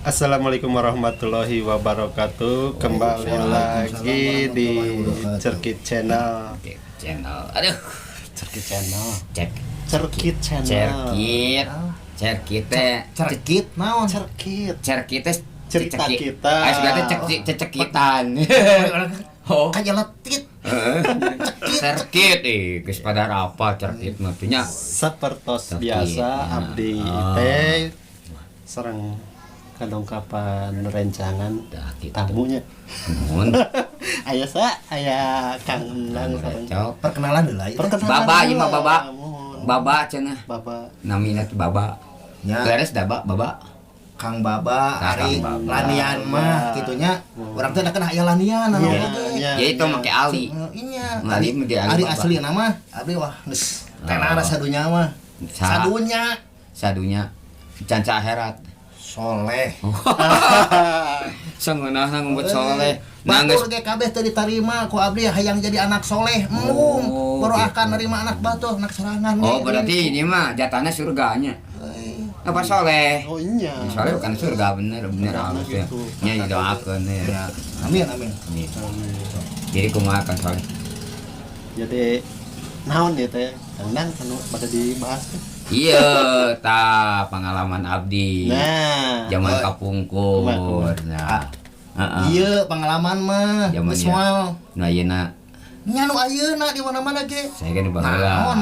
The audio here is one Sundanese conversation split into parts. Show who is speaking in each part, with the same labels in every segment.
Speaker 1: Assalamualaikum warahmatullahi wabarakatuh. Kembali lagi di Cerkit Channel.
Speaker 2: Oke, channel. Aduh,
Speaker 1: Cerkit Channel.
Speaker 2: Cek.
Speaker 1: Cerkit Channel.
Speaker 2: Cerkit. Cerkit teh.
Speaker 3: Cerkit naon?
Speaker 1: Cerkit.
Speaker 2: Cerkit teh
Speaker 1: Cerita
Speaker 2: ceceki.
Speaker 1: kita.
Speaker 2: Ah, segala teh cecekitan. Oh.
Speaker 3: Kajeletit.
Speaker 2: Cerkit ih, geus pada apa cerkit mah teh nya.
Speaker 1: Sepertos
Speaker 2: Cerkit,
Speaker 1: biasa
Speaker 2: ya.
Speaker 1: abdi teh sareng kadongkapan rencangan
Speaker 2: Dah gitu.
Speaker 1: Tamunya.
Speaker 2: Nuhun.
Speaker 1: Aya sa, aya Kang Endang sareng.
Speaker 2: Recok.
Speaker 3: Perkenalan heula ieu teh.
Speaker 1: Perkenalan
Speaker 2: Baba ieu mah
Speaker 1: heula,
Speaker 2: baba.
Speaker 1: muhun.
Speaker 2: Baba cenah.
Speaker 1: Baba.
Speaker 2: Namina teh baba.
Speaker 3: Nya.
Speaker 2: Beres dah, Baba.
Speaker 3: Kang Baba,
Speaker 2: Nah,
Speaker 3: ari
Speaker 2: Kang Baba.
Speaker 3: lanian mah kitunya. Urang teh kan aya lanian anu
Speaker 1: Iya,
Speaker 3: teh.
Speaker 1: iya,
Speaker 2: Ya itu
Speaker 1: iya.
Speaker 2: make Ali.
Speaker 3: Inya.
Speaker 2: Ali mah di Ali
Speaker 3: Ari
Speaker 2: Baba.
Speaker 3: asli nama abdi wah geus tenar
Speaker 2: Oh.
Speaker 3: sadunya mah. Sadunya
Speaker 2: Sadunya canca akhirat.
Speaker 3: Soleh.
Speaker 2: Sangeunahna ngumpet soleh. Nangis.
Speaker 3: Batur ge kabeh teu ditarima ku abdi hayang jadi anak soleh. Embung.
Speaker 2: Oh,
Speaker 3: Baru
Speaker 2: gitu.
Speaker 3: akan nerima anak batur, anak sorangan
Speaker 2: Oh,
Speaker 3: ge.
Speaker 2: berarti ini mah jatahnya surganya.
Speaker 3: Eh,
Speaker 2: Apa soleh?
Speaker 1: Oh iya.
Speaker 2: Soleh bukan surga, bener bener halus ya.
Speaker 1: Gitu.
Speaker 2: Nya didoakeun ya.
Speaker 3: Ya. Amin amin.
Speaker 2: Amin. Jadi kumaha kan soleh?
Speaker 1: Jadi naon ya teh? Kang Dang anu pada dibahas teh.
Speaker 2: Iya, tah pengalaman abdi.
Speaker 1: Nah,
Speaker 2: Zaman
Speaker 3: Oh.
Speaker 2: kapungkur.
Speaker 1: Kumaha,
Speaker 2: Nah. Heeh.
Speaker 3: Iya pengalaman mah
Speaker 2: Zaman
Speaker 3: geus
Speaker 2: ieu.
Speaker 3: moal.
Speaker 2: Nah, ayeuna
Speaker 3: Nya nu ayeuna di mana-mana ge.
Speaker 2: saya kan baheula.
Speaker 3: Naon?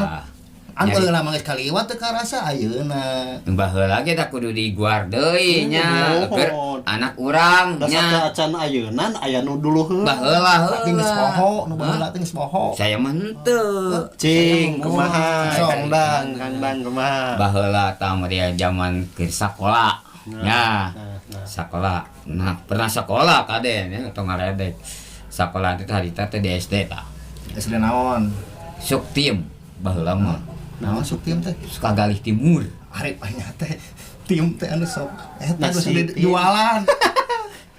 Speaker 3: An
Speaker 2: Nyari-
Speaker 3: baheula mah geus kaliwat teu karasa ayeuna.
Speaker 2: Baheula ge da kudu diguar deui nya.
Speaker 1: Oh.
Speaker 2: Keur anak urang
Speaker 1: Da
Speaker 2: nya.
Speaker 1: acan ayeuna aya nu dulu heula.
Speaker 2: Baheula
Speaker 3: Tapi geus
Speaker 2: heula.
Speaker 3: poho nu baheula teh geus poho.
Speaker 2: Saya mah henteu.
Speaker 1: Cing,
Speaker 2: Saya mah
Speaker 1: kumaha?
Speaker 3: Sok.
Speaker 1: Kang Dang, Kang Dang kumaha?
Speaker 2: Baheula tah mah dia zaman keur sakola. Ya.
Speaker 1: Nah, nah.
Speaker 2: Sekolah. Nah, pernah sekolah kaden ya atau ngaledek. Sekolah itu harita teh di SD tah.
Speaker 3: SD naon?
Speaker 2: Sok tim baheula mah.
Speaker 3: Naon sok tim teh?
Speaker 2: Suka galih timur.
Speaker 3: Ari banyak teh tim teh anu sok eta geus
Speaker 1: Nasi tim.
Speaker 3: jualan.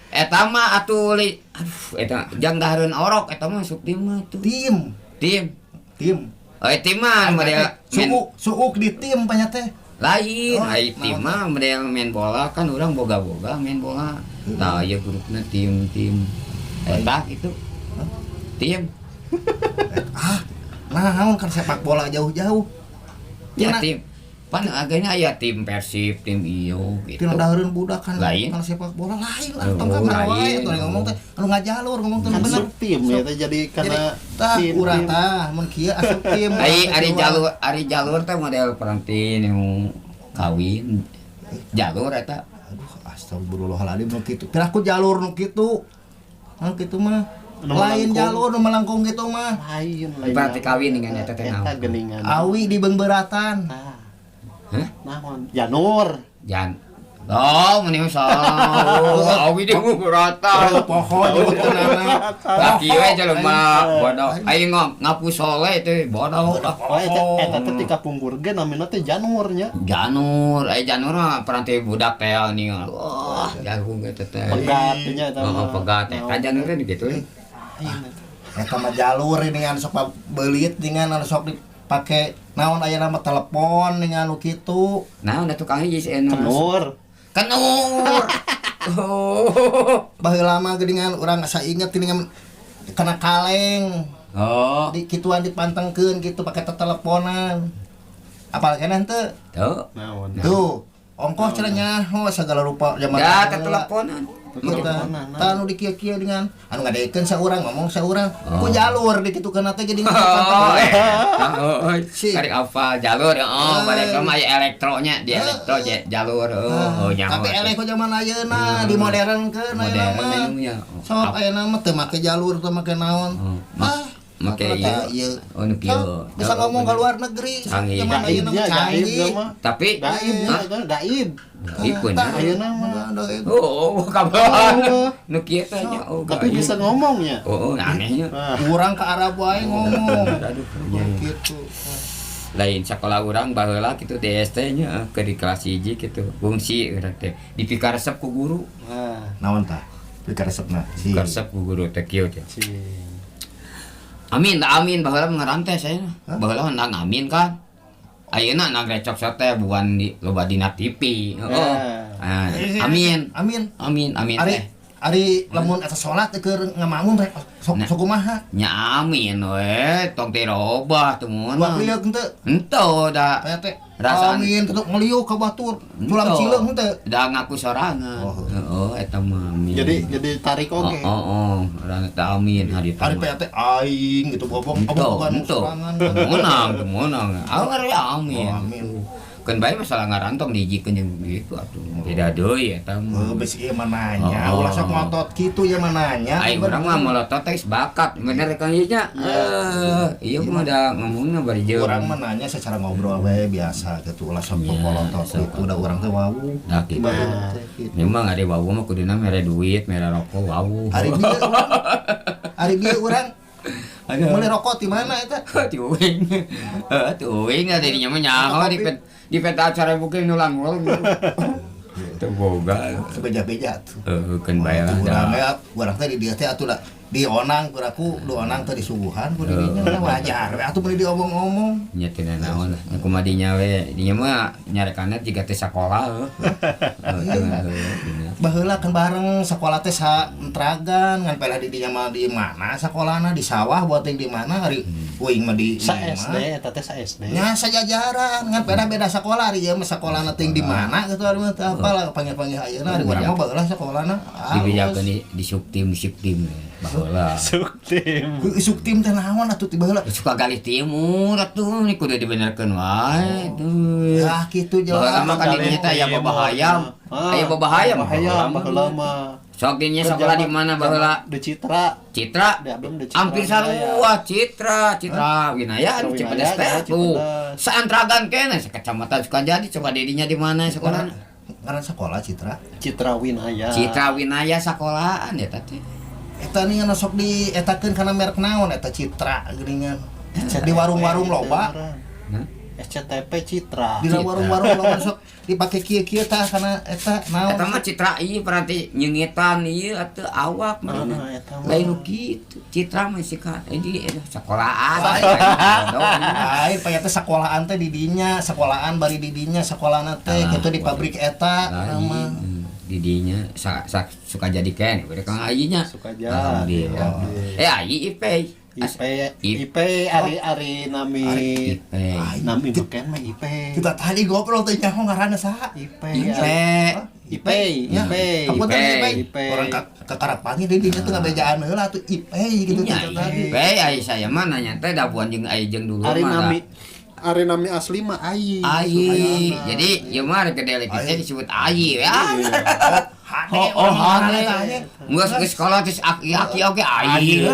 Speaker 2: Eta mah atuh li aduh eta jang dahareun orok eta mah sok tim mah tuh.
Speaker 3: Tim,
Speaker 2: Tim.
Speaker 3: tim.
Speaker 2: Oh, tim mah model main
Speaker 3: Suuk, suuk di tim banyak teh.
Speaker 2: Lain,
Speaker 3: Oh,
Speaker 2: ai tim
Speaker 3: naon?
Speaker 2: mah model main bola kan orang boga-boga main bola. Tah ieu grupna tim-tim. Eta gitu. Tim.
Speaker 3: Ah, naon kan sepak bola jauh-jauh.
Speaker 2: Ya
Speaker 3: Tina-
Speaker 2: tim. Pan agaknya aya tim Persib, tim iyo gitu.
Speaker 3: Tina dahareun budak kan
Speaker 2: Lain.
Speaker 3: kan sepak bola lain lah
Speaker 2: Oh,
Speaker 3: tong ka mana wae
Speaker 2: lain.
Speaker 3: atuh ngomong teh anu ngajalur ngomong teh
Speaker 1: Kan
Speaker 3: bener.
Speaker 1: sub tim ya teh jadi
Speaker 3: Jadi
Speaker 1: karena
Speaker 3: tah
Speaker 1: tim,
Speaker 3: urang
Speaker 1: tim.
Speaker 3: tah mun kieu asup tim.
Speaker 2: Ari ari
Speaker 3: Jual.
Speaker 2: jalur ari jalur teh model peranti nu kawin. Jalur eta.
Speaker 3: Aduh, astagfirullahaladzim nu kitu. Piraku jalur nu kitu. Nu kitu mah.
Speaker 1: Nu
Speaker 3: Lain
Speaker 1: melengkung.
Speaker 3: jalur nu melengkung kitu mah.
Speaker 1: Lain lain.
Speaker 2: Berarti kawin dengan eta teh
Speaker 1: Eta
Speaker 2: naon?
Speaker 1: geningan.
Speaker 3: Awi di beungbeuratan.
Speaker 1: Tah.
Speaker 2: Hah?
Speaker 1: Naon? Janur.
Speaker 2: Jan. Oh, mending salah. Awi di berata.
Speaker 3: Poho nyebutkeunana.
Speaker 2: Laki we jelema bodoh. Aing ngapus soleh teh bodoh.
Speaker 1: Oh, eta eta teh ti kapungkur ge namina teh janurnya.
Speaker 2: Janur, eh janur mah peranti budak teh nih. Wah, jagung eta teh.
Speaker 1: Pegat nya eta
Speaker 2: Oh,
Speaker 1: mah.
Speaker 2: pegat eta janur teh gitu.
Speaker 1: Lain eta.
Speaker 3: Eta mah jalur ini anu sok beulit dengan anu sok dipake naon aya nama telepon dengan nu kitu.
Speaker 2: Nah, udah tukang hiji si anu.
Speaker 1: Kenur.
Speaker 2: Kenur. Oh.
Speaker 3: Baheula mah geuningan urang asa inget geuningan kana kaleng.
Speaker 2: Oh.
Speaker 3: Di kituan dipantengkeun gitu pakai teteleponan. Apal keneh teu?
Speaker 2: Tuh.
Speaker 1: Naon?
Speaker 3: Tuh, ongkoh cenah nyaho segala rupa zaman
Speaker 2: Ya,
Speaker 3: baheula.
Speaker 2: teteleponan.
Speaker 3: Kita tah anu dikieu-kieu dengan anu ngadekeun saurang ngomong saurang
Speaker 2: Oh.
Speaker 3: ku jalur dikitukeun teh jadi
Speaker 2: Oh, eh. Oh,
Speaker 3: Si.
Speaker 2: Karek apa jalur? Oh,
Speaker 3: Eh.
Speaker 2: balik mah aya elektronya di elektro jalur. Oh, oh nyaho.
Speaker 3: Tapi eleh ku zaman ayeuna di modernkeun ayeuna
Speaker 2: Modern
Speaker 3: mah.
Speaker 2: nya.
Speaker 3: Sok ayeuna mah teu make jalur teu make naon.
Speaker 2: Oh,
Speaker 3: Ah,
Speaker 2: make
Speaker 3: tah,
Speaker 2: ieu.
Speaker 3: ieu.
Speaker 2: Oh, nu kieu.
Speaker 3: Sok, bisa ngomong ke luar negeri.
Speaker 2: Canggih.
Speaker 3: Zaman ayeuna
Speaker 1: Gaibnya,
Speaker 3: mah
Speaker 1: gaib
Speaker 3: canggih.
Speaker 1: mah.
Speaker 2: Tapi
Speaker 1: Gaibnya eta gaib.
Speaker 2: Gaib bener.
Speaker 1: Ayeuna mah.
Speaker 3: Gaib.
Speaker 2: Oh, kabar. Nu kieu teh nya. Oh,
Speaker 1: Tapi
Speaker 2: gaib.
Speaker 1: bisa ngomongnya.
Speaker 2: Oh, oh, anehnya.
Speaker 1: Nah,
Speaker 3: Urang ke Arab wae ngomong.
Speaker 2: Aduh, iya, iya.
Speaker 3: Gitu.
Speaker 2: Lain sekolah urang baheula kitu di SD nya ke di kelas 1 gitu. Fungsi urang teh dipikaresep ku guru.
Speaker 1: Nah,
Speaker 3: Naon tah? Pikaresepna. Si.
Speaker 2: Karesep ku guru teh kieu teh.
Speaker 1: cing.
Speaker 2: Amin, dah amin baheula ngaran teh saya. Baheula ndang amin kan. Ayeuna nang recok teh bukan di loba dina TV. Heeh.
Speaker 1: Ya.
Speaker 2: Ah, amin.
Speaker 3: Amin.
Speaker 2: Amin, amin
Speaker 3: Ari
Speaker 2: teh.
Speaker 3: ari lamun eta salat teh keur ngamakmum rek sok
Speaker 2: Nah.
Speaker 3: sok kumaha?
Speaker 2: Nya amin we, tong dirobah teu
Speaker 3: Buat
Speaker 2: meunang.
Speaker 3: liuk henteu.
Speaker 2: Henteu da.
Speaker 3: Aya teh.
Speaker 2: Rasaan.
Speaker 3: Amin tutup ngeliuk ka batur. Tulang
Speaker 2: Henteu.
Speaker 3: cileung henteu.
Speaker 2: Da ngaku sorangan.
Speaker 3: Oh.
Speaker 2: Heeh, eta mah amin.
Speaker 1: Jadi tarik
Speaker 2: Oh,
Speaker 1: oge.
Speaker 2: oh, oh, urang eta amin hari
Speaker 3: Ari
Speaker 2: mah.
Speaker 3: teh teh aing gitu bobong
Speaker 2: Henteu,
Speaker 3: bobogan
Speaker 2: henteu.
Speaker 3: sorangan.
Speaker 2: Teu meunang, teu meunang. Ah, ari amin.
Speaker 3: Oh, amin.
Speaker 2: Keun bae masalah ngarantong dihijikeun jeung gitu atuh. Beda deui eta mah.
Speaker 3: Heuh, bisi ieu mah nanya,
Speaker 2: Oh.
Speaker 3: ulah sok ngotot kitu ieu mah nanya.
Speaker 2: Ai urang mah melotot teh bakat bener kan ieu nya. Eh, ieu mah da ngomongna bari jeung.
Speaker 3: Urang mah nanya secara ngobrol we biasa gitu, ulah sok
Speaker 2: Iya,
Speaker 3: polotot
Speaker 2: sok.
Speaker 3: gitu, da urang teh wawuh.
Speaker 2: Nah, gitu.
Speaker 3: Ibarat teh gitu.
Speaker 2: Memang ada wawuh mah kuduna mere duit, mere rokok wawuh.
Speaker 3: Hari bieu urang. Hari bieu urang
Speaker 2: Aduh.
Speaker 3: meuli rokok di mana eta?
Speaker 2: Ti uing. Heeh, ti uing ada dinya mah nyaho di pet di peta acara bukeun nu langul. Teu boga.
Speaker 3: Sebeja-beja tuh.
Speaker 2: Heeh, keun bae lah.
Speaker 3: Urang
Speaker 2: da.
Speaker 3: ya, urang teh di dieu teh atuh da dionang ku dionang teh disuguhan ku di dinya lah wajar we atuh meuli diomong-omong.
Speaker 2: Nya teu naon lah. Nya kumaha dinya we. Dinya mah nyarekanna jiga teh sakola heuh. Heuh, teu heuh, bener.
Speaker 3: Baheula kan bareng sekolah teh saentragan ngan pelah di dinya mah di mana sekolahna di sawah buat yang di mana ari uing mah di
Speaker 1: Sa
Speaker 3: imah.
Speaker 1: SD eta teh sa SD.
Speaker 3: Nya sajajaran ngan pedah beda sekolah ari ieu mah sekolahna teh di mana gitu ari mah teu apal lah panggil-panggil ayeuna ari urang mah baheula sekolahna.
Speaker 2: Dibejakeun di subtim, di subtim baheula.
Speaker 1: Suktim.
Speaker 3: Isuk tim teh naon atuh ti baheula.
Speaker 2: Suka galih timur atuh ni kudu dibenerkeun wae tuh.
Speaker 3: Ya kitu
Speaker 2: Baheula
Speaker 3: jelas.
Speaker 2: mah kan dinya teh aya babahayam.
Speaker 1: Ah,
Speaker 2: Aya babahayam.
Speaker 1: Babahayam baheula mah.
Speaker 2: Sok dinya sekolah di mana baheula?
Speaker 1: Di Citra.
Speaker 2: Citra.
Speaker 1: Di abdi di Citra.
Speaker 2: Hampir sarua Citra, Citra Winaya anu
Speaker 1: Citra
Speaker 2: Cipedes
Speaker 1: Winaya,
Speaker 2: teh
Speaker 1: ya,
Speaker 2: tuh.
Speaker 1: Cipedes.
Speaker 2: Saantragan keneh sakecamatan Sukajadi coba didinya di mana sekolahna?
Speaker 3: Ngaran sekolah Citra.
Speaker 1: Citra Winaya.
Speaker 2: Citra Winaya sekolahan eta teh.
Speaker 3: Eta nih anu sok dietakeun kana merek naon eta Citra geuningan. Di warung-warung loba.
Speaker 2: Hah?
Speaker 1: SCTP Citra.
Speaker 3: Di
Speaker 2: Citra.
Speaker 3: warung-warung loba sok dipake kieu-kieu tah kana eta naon.
Speaker 2: Eta mah Citra ieu peranti nyeungitan ieu atuh awak mah.
Speaker 1: Ah, eta mah.
Speaker 2: Lain nu kitu. Citra mah sih ka di sekolahan.
Speaker 3: Lain paya teh sekolahan teh di dinya, sekolahan bari di dinya, sekolahna teh
Speaker 2: Ah,
Speaker 3: kitu di pabrik eta nama.
Speaker 2: Didinya sa, sa, suka jadi ken bere kang ayinya.
Speaker 1: Suka jadi.
Speaker 2: Alhamdulillah. Eh ayi IP.
Speaker 1: IP IP ari ari nami
Speaker 2: IP.
Speaker 1: nami beken mah IP.
Speaker 3: Kita tadi ngobrol teh nyaho ngaranna saha?
Speaker 1: IP
Speaker 2: IP.
Speaker 1: IP
Speaker 3: Ya,
Speaker 1: IP.
Speaker 3: Kapunten
Speaker 2: IP.
Speaker 3: IP. Orang ka karap panggil di dinya teh ngabejaan heula atuh IP gitu
Speaker 2: Nya
Speaker 3: teh tadi.
Speaker 2: IP ai saya mah nanya teh dabuan jeung ai jeung dulu
Speaker 1: Ari
Speaker 2: mah
Speaker 1: nami ari nami asli mah Ayi.
Speaker 2: Ayi. Jadi ieu mah rek gede teh disebut ayi ya.
Speaker 3: Hane,
Speaker 2: Oh, oh,
Speaker 3: orang
Speaker 2: hane.
Speaker 3: ngaranna teh.
Speaker 2: Geus geus sekolah terus aki aki oge ayi.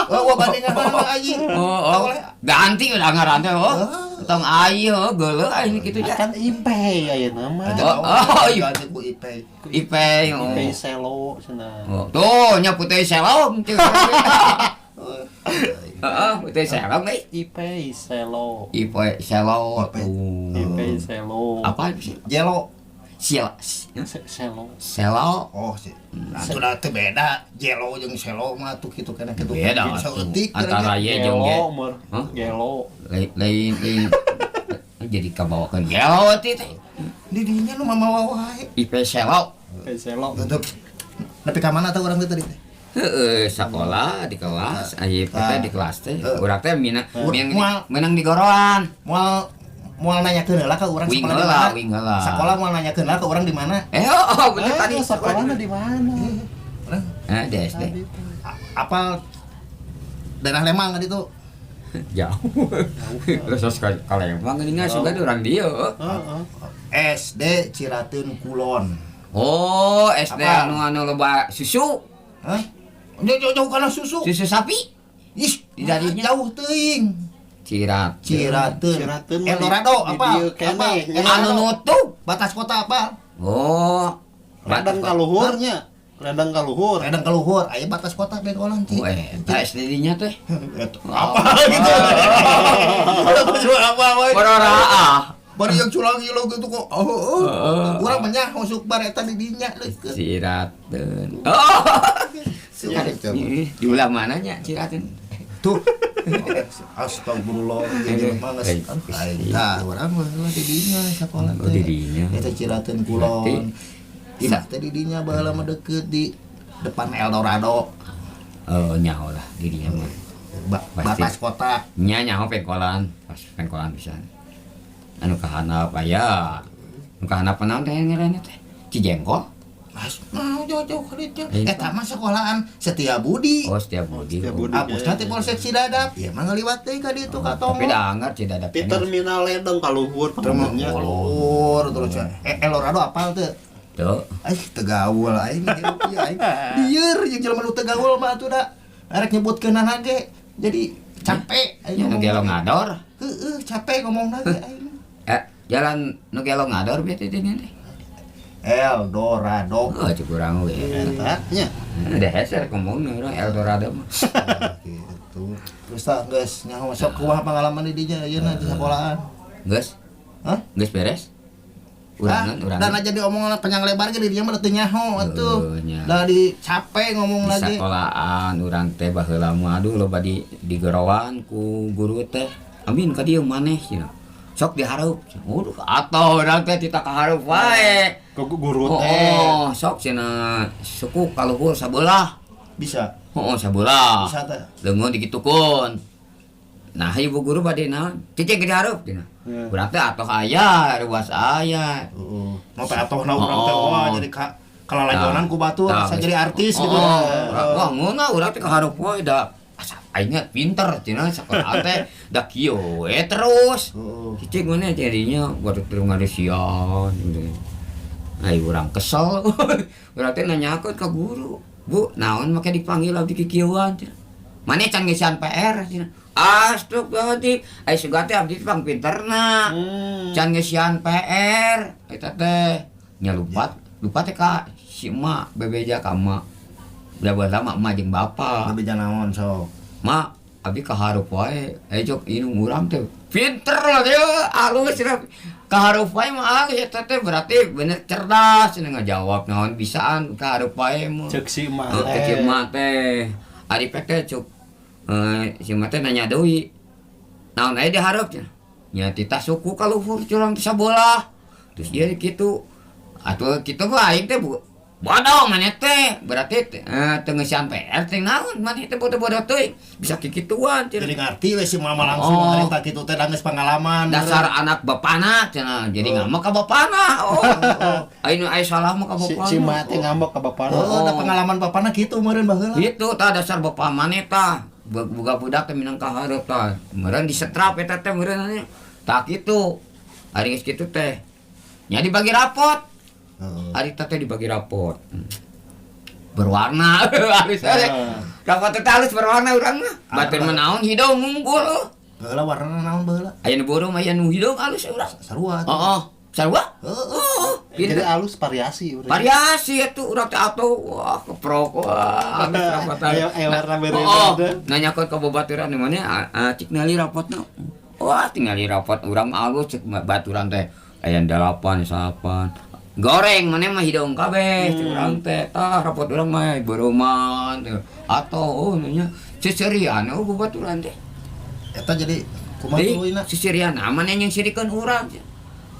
Speaker 3: Oh, wah bandingan mana ayi.
Speaker 2: Oh, oh. Ganti udah ngaran teh oh. Tong ayi oh geuleuh aing kitu ya.
Speaker 1: Kan IP aya nama.
Speaker 2: Oh, oh, iya.
Speaker 3: Ganti ku IP.
Speaker 2: IP. Oh.
Speaker 1: IP Selo cenah.
Speaker 2: Oh, tuh nya putih selom. Heeh, putih selom euy.
Speaker 1: IP Selo.
Speaker 2: IP selo
Speaker 3: IP.
Speaker 2: tuh.
Speaker 1: IP Selo.
Speaker 2: Apa sih?
Speaker 3: Jelo.
Speaker 2: Sila.
Speaker 1: Selo.
Speaker 2: Selo.
Speaker 3: Oh, sih. Atuh da teh beda. Jelo jeung selo mah tuh kitu kana kitu.
Speaker 2: Beda atuh.
Speaker 3: Saeutik
Speaker 2: Antara ye jeung ge.
Speaker 1: Gelo mur.
Speaker 2: Hah?
Speaker 1: Gelo.
Speaker 2: Lain lain lain. Jadi kabawakeun gelo teh.
Speaker 3: Di dinya nu mamawa wae.
Speaker 2: IP selo.
Speaker 1: IP Selo.
Speaker 3: Untuk nepi ka mana teh urang teh tadi teh?
Speaker 2: Heeh, sekolah di kelas, aya IP teh di kelas teh. Urang teh mina
Speaker 3: Moal.
Speaker 2: menang di goroan.
Speaker 3: Moal moal nanyakeun heula ka urang
Speaker 2: Wing
Speaker 3: sekolah di
Speaker 2: heula,
Speaker 3: mana?
Speaker 2: wing heula.
Speaker 3: Sekolah moal nanyakeun heula ka urang di mana?
Speaker 2: Eh, oh, oh bener tadi
Speaker 1: Sekolahnya di mana?
Speaker 3: Urang
Speaker 2: Eh, di SD.
Speaker 1: Tadi teh.
Speaker 3: Apal daerah Lembang kan itu.
Speaker 2: Jauh. Terus harus ke Lembang ini nggak suka orang dia.
Speaker 1: Heeh.
Speaker 3: SD Cirateun Kulon.
Speaker 2: Oh, SD
Speaker 3: Apa?
Speaker 2: anu anu loba susu,
Speaker 3: Hah? Jauh-jauh kana susu.
Speaker 2: susu sapi.
Speaker 3: Ih,
Speaker 2: Di darinya.
Speaker 3: jauh teuing.
Speaker 2: Cirat.
Speaker 3: Cirateun.
Speaker 1: Cirateun mah
Speaker 3: Eldorado
Speaker 1: di
Speaker 3: apa?
Speaker 1: dieu keneh.
Speaker 3: Apa?
Speaker 2: Anu
Speaker 3: Eldorado.
Speaker 2: nutup.
Speaker 3: Batas kota apa?
Speaker 2: Oh.
Speaker 1: Ledeng kaluhurnya. Ledeng kaluhur.
Speaker 3: Redang kaluhur, aya batas kota begolan Ci.
Speaker 2: Oh, eta SD nya teh.
Speaker 3: Eta apa gitu. Cuma apa wae.
Speaker 2: Bororaah.
Speaker 3: Bari yang culang ieu gitu kok. Oh, oh. Urang mah nyaho sukbar eta di dinya leukeut.
Speaker 2: Cirateun. Oh. Di ulah mananya Cirateun?
Speaker 3: Tuh. Astagfirullah, jadi mah geus tah urang mah di dinya sakola
Speaker 2: Oh,
Speaker 3: teh.
Speaker 2: di dinya.
Speaker 3: Eta Cirateun Kulon. Imah teh di dinya baheula mah deket di depan Eldorado.
Speaker 2: Oh, nyaho lah dirinya mah. Pasti.
Speaker 3: Batas kota.
Speaker 2: Nya nyaho pengkolan, pas pengkolan pisan. Anu kahandap aya. Anu kahandap naon teh ngaranna teh? Cijengkol.
Speaker 3: Mas, mau jauh-jauh ka ditu.
Speaker 2: Eh,
Speaker 3: Eta mah sekolahan Setia Budi.
Speaker 2: Oh, Setia Budi.
Speaker 1: Setia Budi.
Speaker 3: Apusna teh Polsek Cidadap. Ieu mah ngaliwat deui ka ditu ka
Speaker 2: Tapi
Speaker 3: Tonggo.
Speaker 2: da anggar Cidadap.
Speaker 1: Di terminal Ledeng kaluhur panggungnya.
Speaker 3: Luhur terus ya. Eh, Eldorado apal teu?
Speaker 2: Tuh.
Speaker 3: Aing teu gaul aing hirup ieu aing. Lieur jeung jelema nu teu gaul mah atuh da. Arek nyebutkeunana ge. Jadi capek aing
Speaker 2: Nya nu
Speaker 3: ngomong.
Speaker 2: gelo ngador.
Speaker 3: Heeh, capek ngomongna ge aing.
Speaker 2: Eh, jalan nu gelo ngador bieu teh dinya teh.
Speaker 3: Eldorado.
Speaker 2: Oh, cek urang we.
Speaker 1: Eta nya.
Speaker 2: Udah heser ngomongna urang Eldorado mah.
Speaker 3: Gitu. Terus tah geus nyaho sok kumaha pengalaman di dinya ayeuna di sekolahan?
Speaker 2: Geus,
Speaker 3: Hah?
Speaker 2: geus beres. Urangan,
Speaker 3: Ah,
Speaker 2: urangan.
Speaker 3: dan aja diomongan panjang lebar ge di dinya mah teu nyaho atuh.
Speaker 2: Heuh, nya.
Speaker 3: Da di capek ngomong
Speaker 2: Di
Speaker 3: lagi.
Speaker 2: sekolahan urang teh baheula mah aduh loba di gorowan ku guru teh. Amin ka dieu maneh cenah. Sok dihareup. Waduh, atau urang teh tita kahareup wae.
Speaker 1: Ke guru teh.
Speaker 2: Oh, sok cenah suku kaluhur sabelah.
Speaker 3: Bisa.
Speaker 2: Oh, sabelah.
Speaker 3: Bisa teh.
Speaker 2: Leungeun digitukeun. Nah, ibu guru bade naon? Cicing ke dihareup cenah.
Speaker 1: Ya.
Speaker 2: Urang teh atoh aya, ruas aya.
Speaker 3: Heeh. Mau teh atohna urang teh
Speaker 2: Oh.
Speaker 3: wah jadi ka kalalajonan ku batur
Speaker 2: Tah,
Speaker 3: asa jadi artis gitu.
Speaker 2: Oh, wah ngeunah urang teh kahareup wae da asa aing nya pinter cenah sakola teh da kieu we terus.
Speaker 3: Heeh.
Speaker 2: Cicing mana jadinya buat terus ngaresian gitu. Ai urang kesel. Urang teh nanyakeun ka guru. Bu, naon make dipanggil abdi kikieuan cenah. Maneh can ngisian PR cenah. Astagfirullahaladzim. Ai sugan teh abdi teh pang pinterna. Can ngisian PR eta teh. Nya lupat, lupat teh ka si emak bebeja ka emak. Udah lama emak jeung bapak.
Speaker 3: Bebeja naon sok.
Speaker 2: Mak, abdi kahareup wae. Eh cok indung urang teh pinter lah dia, alus cenah. Kahareup wae mah alus eta teh berarti bener cerdas cenah ngajawab naon bisaan kahareup wae mah.
Speaker 1: Cek si emak
Speaker 2: Oh,
Speaker 1: teh.
Speaker 2: cek si emak teh. Ari pek teh cuk eh si emak teh nanya deui. Naon aya dihareup cenah. Nya titah suku kaluhur curang teh sabolah. Terus dia kitu. Atuh kitu mah aing teh bodoh maneh teh berarti teh teu ngeusian PR teh naon maneh teh bodoh-bodoh teuing bisa kikituan cenah.
Speaker 3: Jadi ngerti we si mama langsung
Speaker 2: Oh.
Speaker 3: harita kitu teh da geus pengalaman.
Speaker 2: Dasar anak bapana cenah jadi ngambek ka bapana. Oh. Aing nu aya salah mah ka
Speaker 1: Si,
Speaker 2: bapana.
Speaker 1: si emak teh ngambek ka bapana.
Speaker 3: Oh, da pengalaman bapana kitu meureun baheula.
Speaker 2: Gitu tah dasar bapak maneh tah. Boga budak teh minang kahareup tah. Meureun disetrap eta teh meureun nya. Tah kitu. Ari geus kitu teh. Nya dibagi rapot.
Speaker 3: Heeh.
Speaker 2: Ari teh dibagi rapot. Berwarna halus teh.
Speaker 1: Ah.
Speaker 2: Rapot teh halus berwarna urang mah. Batur mah naon hideung unggul.
Speaker 3: Baheula warnana naon baheula?
Speaker 2: Aya nu beureum aya nu hideung halus urang.
Speaker 3: Sarua. atuh.
Speaker 2: Heeh. Sarua?
Speaker 3: Heeh.
Speaker 2: Oh,
Speaker 1: Jadi alus variasi urang.
Speaker 2: Variasi itu urang teh atuh wah keprok wah halus rapot.
Speaker 1: Aya aya warna beureum
Speaker 2: Oh,
Speaker 1: teh.
Speaker 2: nanyakeun ka babaturan di mana cik ngali rapotna. Wah, tinggali rapot urang mah alus cek baturan teh. Aya 8, 8. Goreng maneh mah hideung kabeh cek urang teh. Tah rapot urang mah beureman teh. Atau oh nanya seserian oh babaturan teh.
Speaker 3: Eta jadi kumaha
Speaker 2: Deui,
Speaker 3: tuluyna?
Speaker 2: seserian maneh yang sirikeun urang.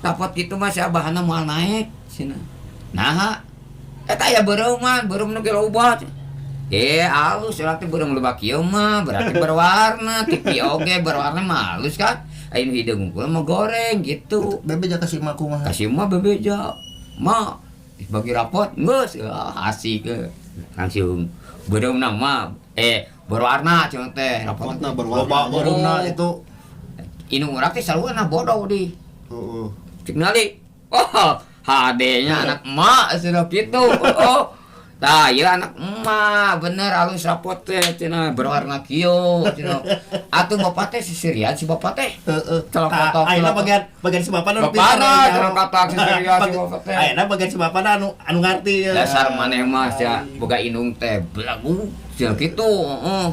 Speaker 2: Rapot kitu mah sabahana moal naik cenah. Naha? Eta aya beureuman, beureum nu ge loba. Eh, alus urang teh beureum loba kieu mah, berarti berwarna, TV oge berwarna mah halus kan. Aya nu hideung unggul mah goreng gitu.
Speaker 3: Bebeja ka si emak kumaha?
Speaker 2: Kasih mah bebeja. Ma, bagi rapot geus ah, asik eh. Langsung beureumna mah berwarna cenah teh rapot.
Speaker 1: Rapotna berwarna.
Speaker 3: Loba beureumna
Speaker 2: Oh.
Speaker 3: itu.
Speaker 2: Indung urang teh sarua bodoh di.
Speaker 3: Heeh.
Speaker 2: Cek nali. Oh, HD-nya anak emak sudah gitu. Oh. Tah, ieu anak emak, bener alus rapot teh cenah berwarna kieu cenah. Atuh bapak teh sisirian si bapak teh.
Speaker 3: Heeh.
Speaker 2: Celok
Speaker 3: Tah,
Speaker 2: kotok,
Speaker 3: ayeuna
Speaker 2: celok.
Speaker 3: bagian bagian si bapana nu
Speaker 2: Bapana,
Speaker 3: pinter,
Speaker 2: celok kotok, sisirian si bapak teh.
Speaker 3: Ayeuna bagian si bapana anu anu ngarti ya.
Speaker 2: Dasar maneh mah sia boga indung teh belagu sia kitu, heeh.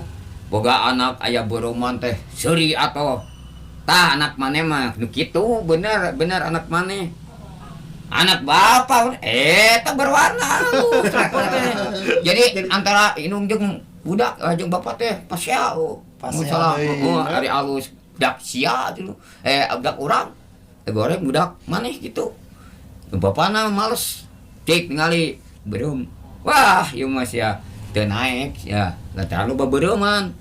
Speaker 2: Boga anak aya beureman teh seuri atoh. Tah anak maneh mah nu kitu bener bener anak maneh. Anak bapak eta berwarna halus rapot teh. Jadi antara indung jeung budak jeung bapak teh pasea oh.
Speaker 1: Pasea
Speaker 2: Mun salah
Speaker 1: deui.
Speaker 2: heeh ari alus budak sia gitu. Eh budak urang. Eh goreng budak maneh gitu. Bapana males. Cik ningali beureum. Wah, ieu mah sia teu naek ya, lantaran loba beureuman.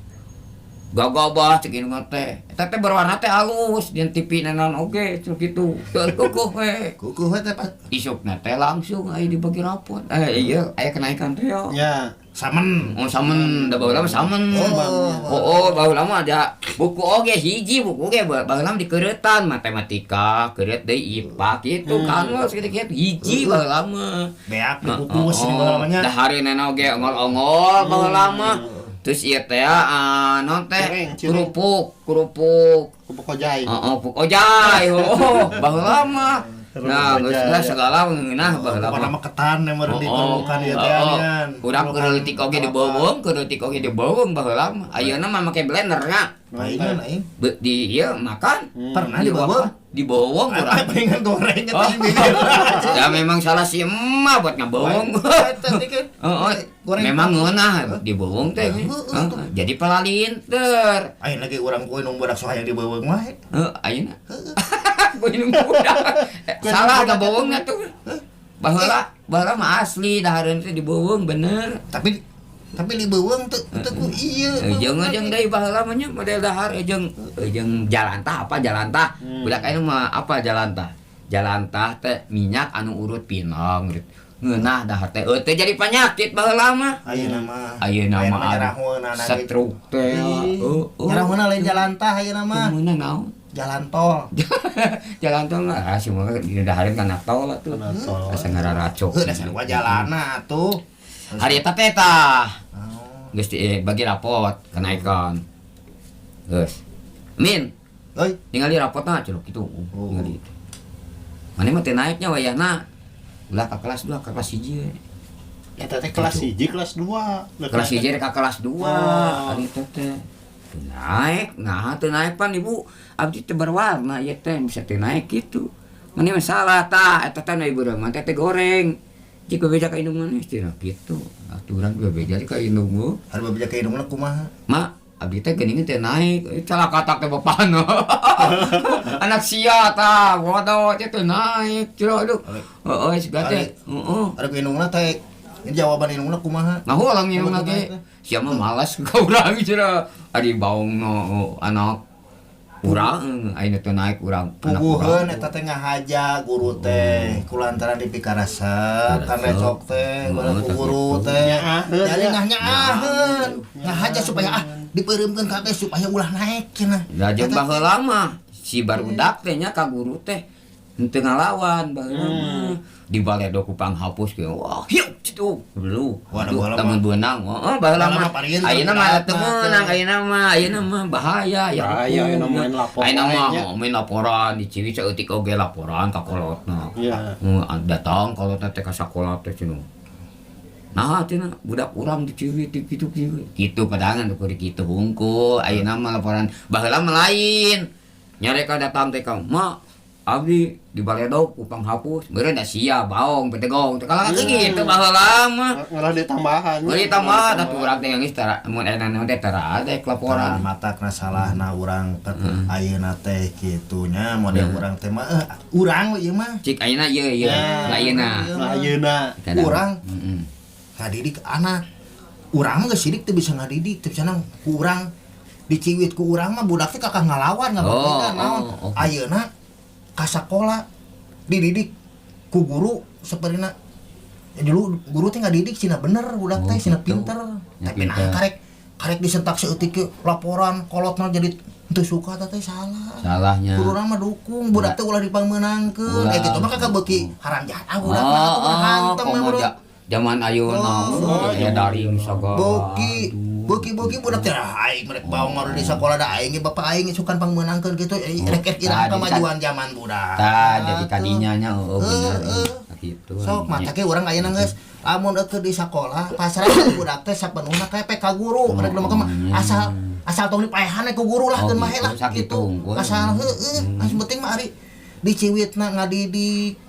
Speaker 2: Gagabah cek indung teh. Eta teh berwarna teh halus, jeung TV na naon oge cenah kitu. Teu kukuh we.
Speaker 3: Kukuh we teh, Pak.
Speaker 2: Isukna teh langsung aya dibagi rapot. Eh iya, aya kenaikan teh ya.
Speaker 1: Ya.
Speaker 3: Samen.
Speaker 2: Oh samen, da baheula mah samen.
Speaker 3: Oh.
Speaker 2: Oh, baheula mah ada buku oge hiji buku oge baheula mah dikeuretan matematika, keureut deui IPA kitu kan mah sakitu hiji baheula mah.
Speaker 3: Beak dikukus ini baheula mah nya.
Speaker 2: Dahareunana oge ongol-ongol baheula mah. Terus ieu teh naon teh
Speaker 1: Cireng, cireng.
Speaker 2: kerupuk, kerupuk.
Speaker 1: Kerupuk hojai.
Speaker 2: Heeh, puk ojai. Oh, baheula mah. Nah,
Speaker 1: Kerupuk
Speaker 2: geus
Speaker 1: hojai.
Speaker 2: lah segala ngeunah baheula
Speaker 3: Pokokna
Speaker 2: mah.
Speaker 3: mah ketan yang meureun diperlukan ieu teh anian.
Speaker 2: Urang keur leutik oge dibeuweung, keur leutik oge dibeuweung baheula mah. Ayeuna mah make blender nya.
Speaker 3: Paingan aing.
Speaker 2: Di ieu makan.
Speaker 3: Pernah dibeuweung?
Speaker 2: Dibeuweung urang.
Speaker 3: Paingan goreng
Speaker 2: Oh.
Speaker 3: eta ini.
Speaker 2: Ya memang salah si emak buat ngabeuweung.
Speaker 3: Eta teh kan.
Speaker 2: Heeh,
Speaker 3: Goreng.
Speaker 2: memang ngeunah dibeuweung teh.
Speaker 3: Heeh,
Speaker 2: Heeh, jadi palalinter.
Speaker 3: Aing lagi urang kue nung budak sohaya dibeuweung wae.
Speaker 2: Heeh, ayeuna. Gua minum budak. Salah ngabeuweungna tuh. Baheula, baheula mah asli dahareun teh dibeuweung bener.
Speaker 3: Tapi dibeuweung teu teu ku ieu.
Speaker 2: Jeung jeung deui baheula mah nya model dahar jeung jeung jalantah apa jalantah. Budak ayeuna mah apa jalantah? Jalantah teh minyak anu urut pinong urut. Ngeunah dahar teh teu jadi penyakit baheula mah.
Speaker 3: Ayeuna mah.
Speaker 2: Ayeuna mah
Speaker 3: nyarahoeuna na ge.
Speaker 2: Stroke teh. Heeh.
Speaker 3: Nyarahoeuna lain jalantah ayeuna mah.
Speaker 2: Ngeunah naon?
Speaker 3: Jalan tol.
Speaker 2: Jalan tol mah ah si mah di dahareun kana tol atuh.
Speaker 1: Kana tol.
Speaker 2: Asa ngararacok.
Speaker 3: Heuh dasar gua jalana atuh.
Speaker 2: Hari eta teh tah.
Speaker 3: Oh.
Speaker 2: Geus bagi rapot kenaikan. Geus. Min,
Speaker 3: Euy,
Speaker 2: ningali rapotna cenah kitu.
Speaker 3: Oh.
Speaker 2: Ningali teh. Mane mah teu naeknya wayahna. Ulah ka kelas 2, ka kelas 1 we.
Speaker 1: Eta teh kelas 1, kelas 2.
Speaker 2: Kelas 1 ka kelas 2.
Speaker 1: Oh.
Speaker 2: Ari teh teh. Teu naik, nah teu naik pan ibu abdi teh berwarna ieu teh bisa teu naik kitu. Mane mah salah tah eta teh nu ibu mah teh goreng. Jika bebeja ka indung maneh cenah kitu. Atuh urang bebeja ka indung mah.
Speaker 3: Hari bebeja ka indungna kumaha?
Speaker 2: Ma, abdi teh geuning teh naik, salah katak teh bapana. Anak sia tah, bodoh teh teu naik, cenah aduh. Heeh, siga teh. Heeh.
Speaker 3: Ari ku indungna teh ini jawaban indungna kumaha?
Speaker 2: Ngahulang indungna ge. Sia mah malas ka urang cenah. Ari baongna anak urang ayeuna teh naik urang anak
Speaker 3: Puguheun
Speaker 2: urang.
Speaker 3: eta teh ngahaja guru teh kulantaran dipikarasep kan recok teh bala ku guru teh.
Speaker 1: Nyaaheun,
Speaker 3: Jadi
Speaker 1: ya.
Speaker 3: ngah nyaaheun. Ngahaja supaya ah dipeureumkeun kabeh supaya ulah naek cenah.
Speaker 2: Da jeung baheula mah si barudak teh nya ka guru teh henteu ngalawan baheula mah. Di baledo ku panghapus ge wah hiup kitu. Lu.
Speaker 3: Wah, da baheula mah.
Speaker 2: Lamun beunang, heeh baheula
Speaker 3: Baheula
Speaker 2: mah.
Speaker 3: mah parieun
Speaker 2: Ayeuna mah teu
Speaker 3: teu
Speaker 2: meunang, ayeuna mah bahaya ya.
Speaker 1: Bahaya, ayeuna main laporan
Speaker 2: Ayeuna mah
Speaker 1: nya.
Speaker 2: main laporan diciwi saeutik oge laporan ka kolotna.
Speaker 1: Iya.
Speaker 2: Datang kolotna teh ka sakola teh cenah. Nah, cenah budak urang diciwi ti kitu kieu. Kitu padangan ukur kitu hungkul. Ayeuna mah laporan baheula mah lain. Nyareka datang teh ka, "Ma, abdi di baledog ku panghapus." Meureun da sia baong betegong. Teh kalah kitu baheula mah.
Speaker 1: Ngalah ditambahan.
Speaker 2: Beureun tambah atuh urang teh geus tara mun aya naon teh tara ada laporan.
Speaker 3: Mata kena salahna urang teh ayeuna teh kitu nya model urang teh mah urang we ieu mah.
Speaker 2: Cik ayeuna ieu ieu.
Speaker 1: Ya.
Speaker 2: Lah ayeuna.
Speaker 1: Lah ayeuna.
Speaker 2: Kadang.
Speaker 3: Urang
Speaker 2: Heeh.
Speaker 3: ngadidik anak. Urang mah geus sidik teu bisa ngadidik, teu bisa nang ku urang diciwit ku urang mah budak teh kakak ngalawan ngabuktikan
Speaker 2: Oh,
Speaker 3: naon.
Speaker 2: oh, oke.
Speaker 3: Ayeuna ka sakola dididik ku guru sapertina ya dulu guru teh ngadidik cina bener budak teh
Speaker 2: Oh,
Speaker 3: cina
Speaker 2: gitu.
Speaker 3: pinter
Speaker 2: Ya,
Speaker 3: tapi nah
Speaker 2: pinter.
Speaker 3: karek karek disentak saeutik ke laporan kolotna jadi teu suka teh salah.
Speaker 2: Salahnya.
Speaker 3: Guru urang mah dukung budak teh ulah dipangmeunangkeun
Speaker 2: Ulah.
Speaker 3: kayak gitu mah kakak beuki haram jahat budak mah
Speaker 2: Oh,
Speaker 3: atuh
Speaker 2: oh,
Speaker 3: hantem
Speaker 2: komo
Speaker 3: bro.
Speaker 2: zaman ayeuna
Speaker 3: Oh,
Speaker 2: ya daring sagala.
Speaker 3: Boki,
Speaker 2: Aduh.
Speaker 3: boki boki budak teh ah, aing merek baong ngaruh di sekolah da aing ge bapak aing sukan pangmeunangkeun gitu rek rek iraha
Speaker 2: Tah, jadi
Speaker 3: kemajuan zaman budak.
Speaker 2: Tah jadi kadinya nya heeh bener.
Speaker 3: Heeh.
Speaker 2: Gitu.
Speaker 3: Sok mata ge urang ayeuna geus lamun eueuh di sakolah pasrah budak teh sapenuhna kepe ka guru rek mah asal asal tong dipaehan ku guru lah
Speaker 2: Oh,
Speaker 3: keun mah
Speaker 2: gitu,
Speaker 3: lah
Speaker 2: sakitu
Speaker 3: gitu.
Speaker 2: unggul.
Speaker 3: Asal heueuh, asa penting mah ari diciwitna ngadidik.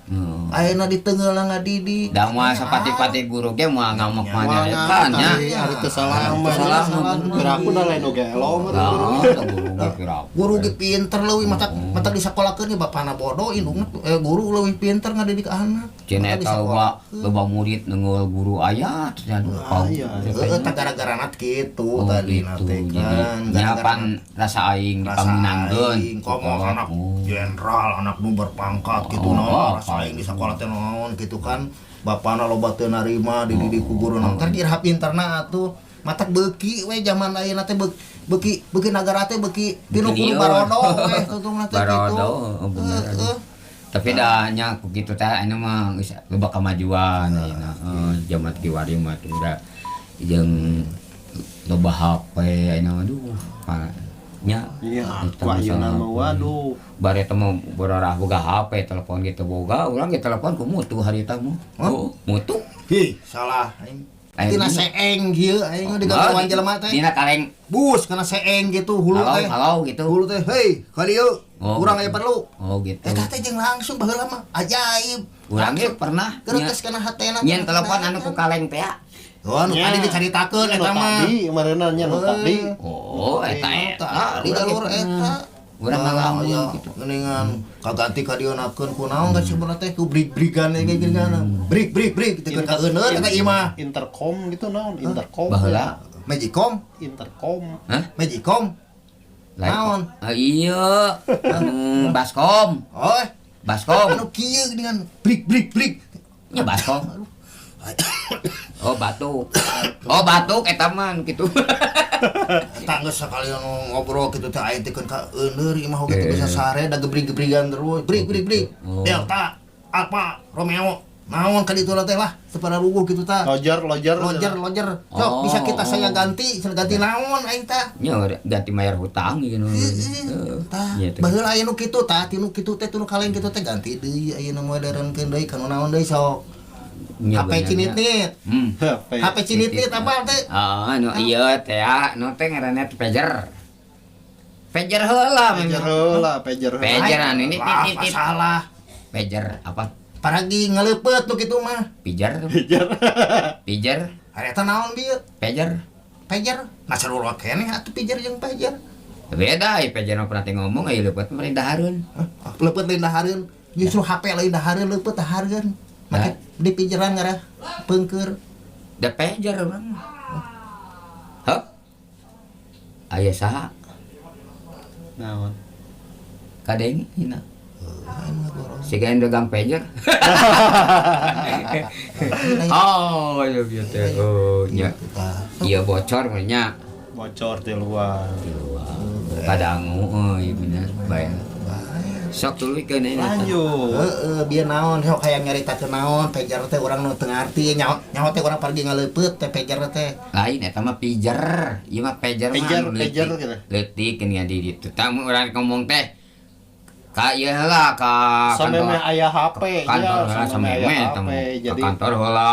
Speaker 3: Ayeuna diteungeul ngadidik.
Speaker 2: Da moal sapati-pati guru ge moal ngamuk mah nyarekan nya.
Speaker 1: Ari teu salah mah.
Speaker 2: Salah mah.
Speaker 1: Piraku da lain oge elo mah.
Speaker 2: Nah, da guru ge piraku.
Speaker 3: Guru ge pinter leuwih matak matak disakolakeun ge bapana bodoh indungna guru leuwih pinter ngadidik anak.
Speaker 2: Cenah
Speaker 3: Matak
Speaker 2: eta loba
Speaker 3: disakolakeun.
Speaker 2: loba murid nenggol guru aya teh aduh.
Speaker 1: Aya.
Speaker 3: Heeh, tah gara-garana kitu
Speaker 2: Oh,
Speaker 3: tadi
Speaker 2: gitu.
Speaker 3: teh
Speaker 2: Jadi
Speaker 3: kan.
Speaker 2: nya pan rasa aing
Speaker 3: rasa
Speaker 2: dipaminangkeun.
Speaker 3: aing komo anak jenderal, anak nu berpangkat gitu
Speaker 2: Oh,
Speaker 3: naon
Speaker 2: oh,
Speaker 3: rasa aing di sekolah teh naon gitu kan. Bapana loba teu narima dididik ku guru naon kan iraha pinterna atuh. Matak beuki we zaman ayeuna teh beuki beuki nagara teh beuki tinu kudu
Speaker 2: lieur.
Speaker 3: barodo we tutungna teh gitu.
Speaker 2: Barodo, oh, bener.
Speaker 3: Heeh.
Speaker 2: Tapi dah nya ku kitu teh anu mah geus loba kamajuan ayeuna. Heeh, jaman kiwari mah teh udah jeung loba HP ayeuna aduh. Nya
Speaker 1: Iya,
Speaker 2: eta
Speaker 1: ku ayeuna
Speaker 2: masalah.
Speaker 1: mah waduh.
Speaker 2: Bare teh mah bororah boga HP telepon gitu boga urang ge telepon ku mutu harita mah. Oh, mutu.
Speaker 3: Hi, salah aing.
Speaker 2: Aing
Speaker 3: Tina
Speaker 2: dina-
Speaker 3: seeng kieu aing mah digagawan jelema teh.
Speaker 2: Dina kaleng
Speaker 3: Bus kana seeng gitu hulu
Speaker 2: halo
Speaker 3: teh.
Speaker 2: halo gitu.
Speaker 3: Hulu teh, hei, ka dieu.
Speaker 2: Oh,
Speaker 3: Urang
Speaker 2: gitu.
Speaker 3: aya perlu.
Speaker 2: Oh gitu.
Speaker 3: Eta teh jeung langsung baheula mah ajaib.
Speaker 2: Urang ge pernah
Speaker 3: Geretes kana hatena.
Speaker 2: nyen telepon anu ku kaleng teh.
Speaker 3: Oh, anu
Speaker 1: Nya.
Speaker 3: tadi dicaritakeun
Speaker 1: Nu
Speaker 3: eta mah.
Speaker 1: tadi meureunna nya nu tadi.
Speaker 2: Oh, eta eta.
Speaker 3: Di jalur eta.
Speaker 2: Urang ngalamun
Speaker 3: ya,
Speaker 2: gitu.
Speaker 3: Geuningan kaganti ka dieunakeun ku naon ka sebenarnya teh ku brig-brigan ge geuningan. Brig brig brig teu ka euneur eta ieu mah.
Speaker 1: Intercom gitu naon, intercom.
Speaker 2: Baheula.
Speaker 3: Magicom,
Speaker 1: Intercom.
Speaker 2: Hah?
Speaker 3: Magicom.
Speaker 2: Lain.
Speaker 3: Naon?
Speaker 2: Ah, iya. Anu baskom.
Speaker 3: Oh,
Speaker 2: Baskom.
Speaker 3: anu kieu geuningan brig brig brig.
Speaker 2: Nya baskom. Oh, batuk. Oh, batuk eta mah anu kitu.
Speaker 3: Eta geus sakali anu ngobrol kitu teh aing teh keun ka euneur ieu mah oge teh bisa sare da gebrig-gebrigan terus. Brig brig brig.
Speaker 2: Oh.
Speaker 3: Delta, Alpha, Romeo. Naon ka ditu teh lah, separa ruguh kitu tah.
Speaker 1: Lojer, lojer.
Speaker 3: Lojer, lojer. Sok
Speaker 2: Oh.
Speaker 3: bisa kita saya ganti, saya ganti naon aing tah.
Speaker 2: Nya ganti bayar hutang gitu.
Speaker 3: Heeh. Tah,
Speaker 2: Iya teh.
Speaker 3: baheula aya nu kitu tah, tinu kitu teh tinu kaleng kitu teh ganti deui ayeuna modernkeun deui kanu naon deui sok.
Speaker 2: Nya
Speaker 3: HP
Speaker 2: bener nya.
Speaker 3: cinit-nit.
Speaker 2: Hmm.
Speaker 1: HP.
Speaker 3: HP cinit-nit apa teh?
Speaker 2: Ah, anu iya teh ah, nu teh ngaranna teh pager. Pager heula
Speaker 1: Pager
Speaker 2: memang.
Speaker 1: heula, pager heula.
Speaker 2: Pager anu ini
Speaker 3: Lah,
Speaker 2: tit, tit, tit.
Speaker 3: masalah.
Speaker 2: Pager apa?
Speaker 3: Paragi ngaleupet nu kitu mah.
Speaker 2: Pijar.
Speaker 1: Pager.
Speaker 2: Pijar,
Speaker 3: Ari eta naon bieu?
Speaker 2: pager.
Speaker 3: Pager. Nah sarua keneh atuh pijer jeung pager.
Speaker 2: Beda, ai pager mah pernah teh ngomong aya leupeut mah lain dahareun.
Speaker 3: Hah? Leupeut lain dahareun. Justru HP lain dahareun leupeut dahareun. Make di pijeran ngarah peungkeur.
Speaker 2: Da pager urang mah. Hah? Aya saha?
Speaker 1: Naon?
Speaker 2: Kadenge hina.
Speaker 3: Aing mah gorong.
Speaker 2: Siga yang dagang pager. Oh, iya bieu teh. Oh, nya.
Speaker 3: Tah.
Speaker 2: Iya bocor mah nya.
Speaker 1: Bocor di luar.
Speaker 2: Kadangu euy bener bae. Sok tuluykeun ayeuna teh.
Speaker 1: Lanjut.
Speaker 3: Heeh, bieu naon sok hayang nyaritakeun naon pager teh urang nu teu ngarti nyaho nyaho teh urang pargi ngaleupet teh pager teh.
Speaker 2: Lain eta mah pijer. Ieu mah pager mah
Speaker 1: Pager,
Speaker 2: anu
Speaker 1: pager
Speaker 2: leutik.
Speaker 1: gitu.
Speaker 2: Leutik nya di ditu. Tah mun urang ngomong teh ka ieu heula ka
Speaker 1: Sameme aya HP
Speaker 2: kantor
Speaker 1: ya,
Speaker 2: heula
Speaker 1: sameme
Speaker 2: sameme
Speaker 1: aya
Speaker 2: eta
Speaker 1: HP.
Speaker 2: mah. Ka
Speaker 1: Jadi
Speaker 2: kantor heula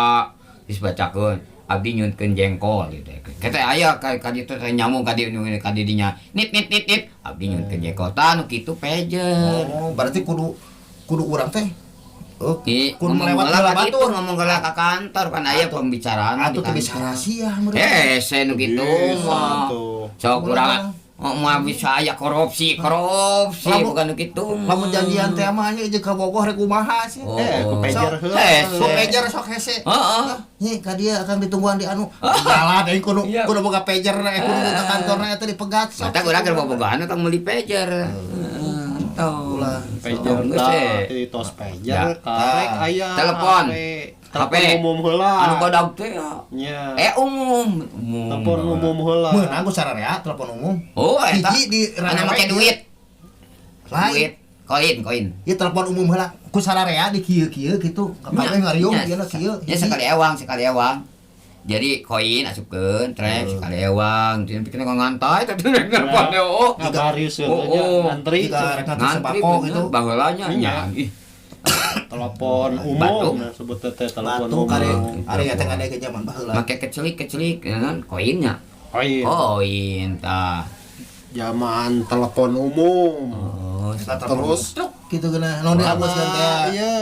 Speaker 2: geus bacakeun abdi nyunkeun jengkol gitu. Kata aya ka ka ditu teh nyamuk ka dieu ka di dinya. Nit nit nit nit abdi nyunkeun jengkol tah nu kitu pager.
Speaker 3: Oh, berarti kudu kudu urang teh. Oh,
Speaker 2: Ki,
Speaker 3: kudu
Speaker 2: ngomong
Speaker 3: melewat
Speaker 2: heula
Speaker 3: heula
Speaker 2: ka ditu,
Speaker 3: batur.
Speaker 2: ngomong heula ka kantor kan aya pembicaraan
Speaker 3: Atuh
Speaker 2: di
Speaker 3: teu bisa
Speaker 2: kantor.
Speaker 3: rahasia meureun.
Speaker 2: Eh, saya nu kitu
Speaker 1: Bisa
Speaker 2: mah.
Speaker 1: tuh.
Speaker 2: Sok urang oh, mah bisa aya korupsi, korupsi
Speaker 3: Lamun-
Speaker 2: bukan nu kitu. mah.
Speaker 3: Lamun janjian teh mah nya jeung ka Bogoh rek kumaha sih.
Speaker 2: Oh,
Speaker 1: Eh, ku pager heula.
Speaker 2: Hese.
Speaker 3: Sok pager sok hese.
Speaker 2: Heeh.
Speaker 3: Nyi ka dieu akan ditungguan di anu. Jalan aing kudu
Speaker 2: Iya.
Speaker 3: kudu boga pager eh kudu ka kantorna eta dipegat sok.
Speaker 2: Mata urang keur bobogohan tong meuli pager. Heeh, entong.
Speaker 3: Ulah.
Speaker 1: Pager
Speaker 2: Geus,
Speaker 1: tah,
Speaker 2: eh.
Speaker 1: di tos pager
Speaker 2: Ya.
Speaker 1: karek aya.
Speaker 2: Telepon.
Speaker 1: HP. Telepon
Speaker 2: HP.
Speaker 1: umum heula.
Speaker 2: Anu badag teh ya.
Speaker 1: Nya.
Speaker 2: Eh umum, umum.
Speaker 1: Telepon umum heula.
Speaker 3: Meunang ku sararea telepon umum.
Speaker 2: Oh, eta.
Speaker 3: Hiji di
Speaker 2: Anu make
Speaker 3: Ranampe.
Speaker 2: duit.
Speaker 3: Lain.
Speaker 2: Duit, koin, koin.
Speaker 3: Ieu telepon umum heula ku sararea di kieu-kieu gitu. Kabeh ngariung
Speaker 2: Nya,
Speaker 3: ieu na kieu.
Speaker 2: Ya sekali ewang, sekali ewang. Jadi koin asupkeun, trek sekali ewang. Jadi pikirnya kok ngantai tapi rek nelpon teh oh.
Speaker 1: Ngabaris
Speaker 2: Oh,
Speaker 1: nya
Speaker 2: oh.
Speaker 1: ngantri.
Speaker 3: Jika rek ngantri
Speaker 2: Ngantri
Speaker 3: sembako
Speaker 2: bener,
Speaker 3: gitu.
Speaker 2: baheula nya
Speaker 1: Iya.
Speaker 2: nya. Ih,
Speaker 1: Telepon
Speaker 2: Batu.
Speaker 1: umum nah sebut teh telepon
Speaker 3: Batu
Speaker 1: umum.
Speaker 3: kare are teh ngadeg zaman baheula.
Speaker 2: make kecelik-kecelik ya kan koinnya.
Speaker 1: Oh iya.
Speaker 2: Koin tah.
Speaker 1: Zaman telepon umum.
Speaker 2: Oh,
Speaker 3: Eta telepon
Speaker 1: Terus
Speaker 3: Gitu geuna naon dihaboskeun teh.
Speaker 1: Iya,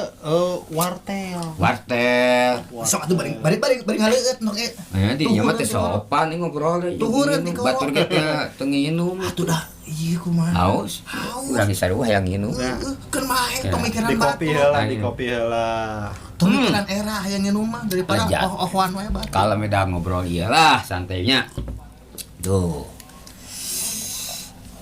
Speaker 1: wartel.
Speaker 2: Wartel.
Speaker 3: Sok atuh bari bari bari bari ngaleueut nok e.
Speaker 2: Aya di nya mah teh sopan nih ngobrol.
Speaker 3: Tuhureun di kolot.
Speaker 2: Batur ge teh teu nginum.
Speaker 3: Atuh dah ieu kumaha.
Speaker 2: Haus.
Speaker 3: Haus.
Speaker 2: Urang geus sarua hayang nginum.
Speaker 3: Heeh, keun bae tong mikiran
Speaker 1: Di kopi
Speaker 3: batur.
Speaker 1: heula, di kopi heula.
Speaker 3: Tong mikiran era hayang nginum mah daripada
Speaker 2: Lejat.
Speaker 3: oh-ohan wae batur.
Speaker 2: Kalau meda ngobrol iyalah santainya. Tuh.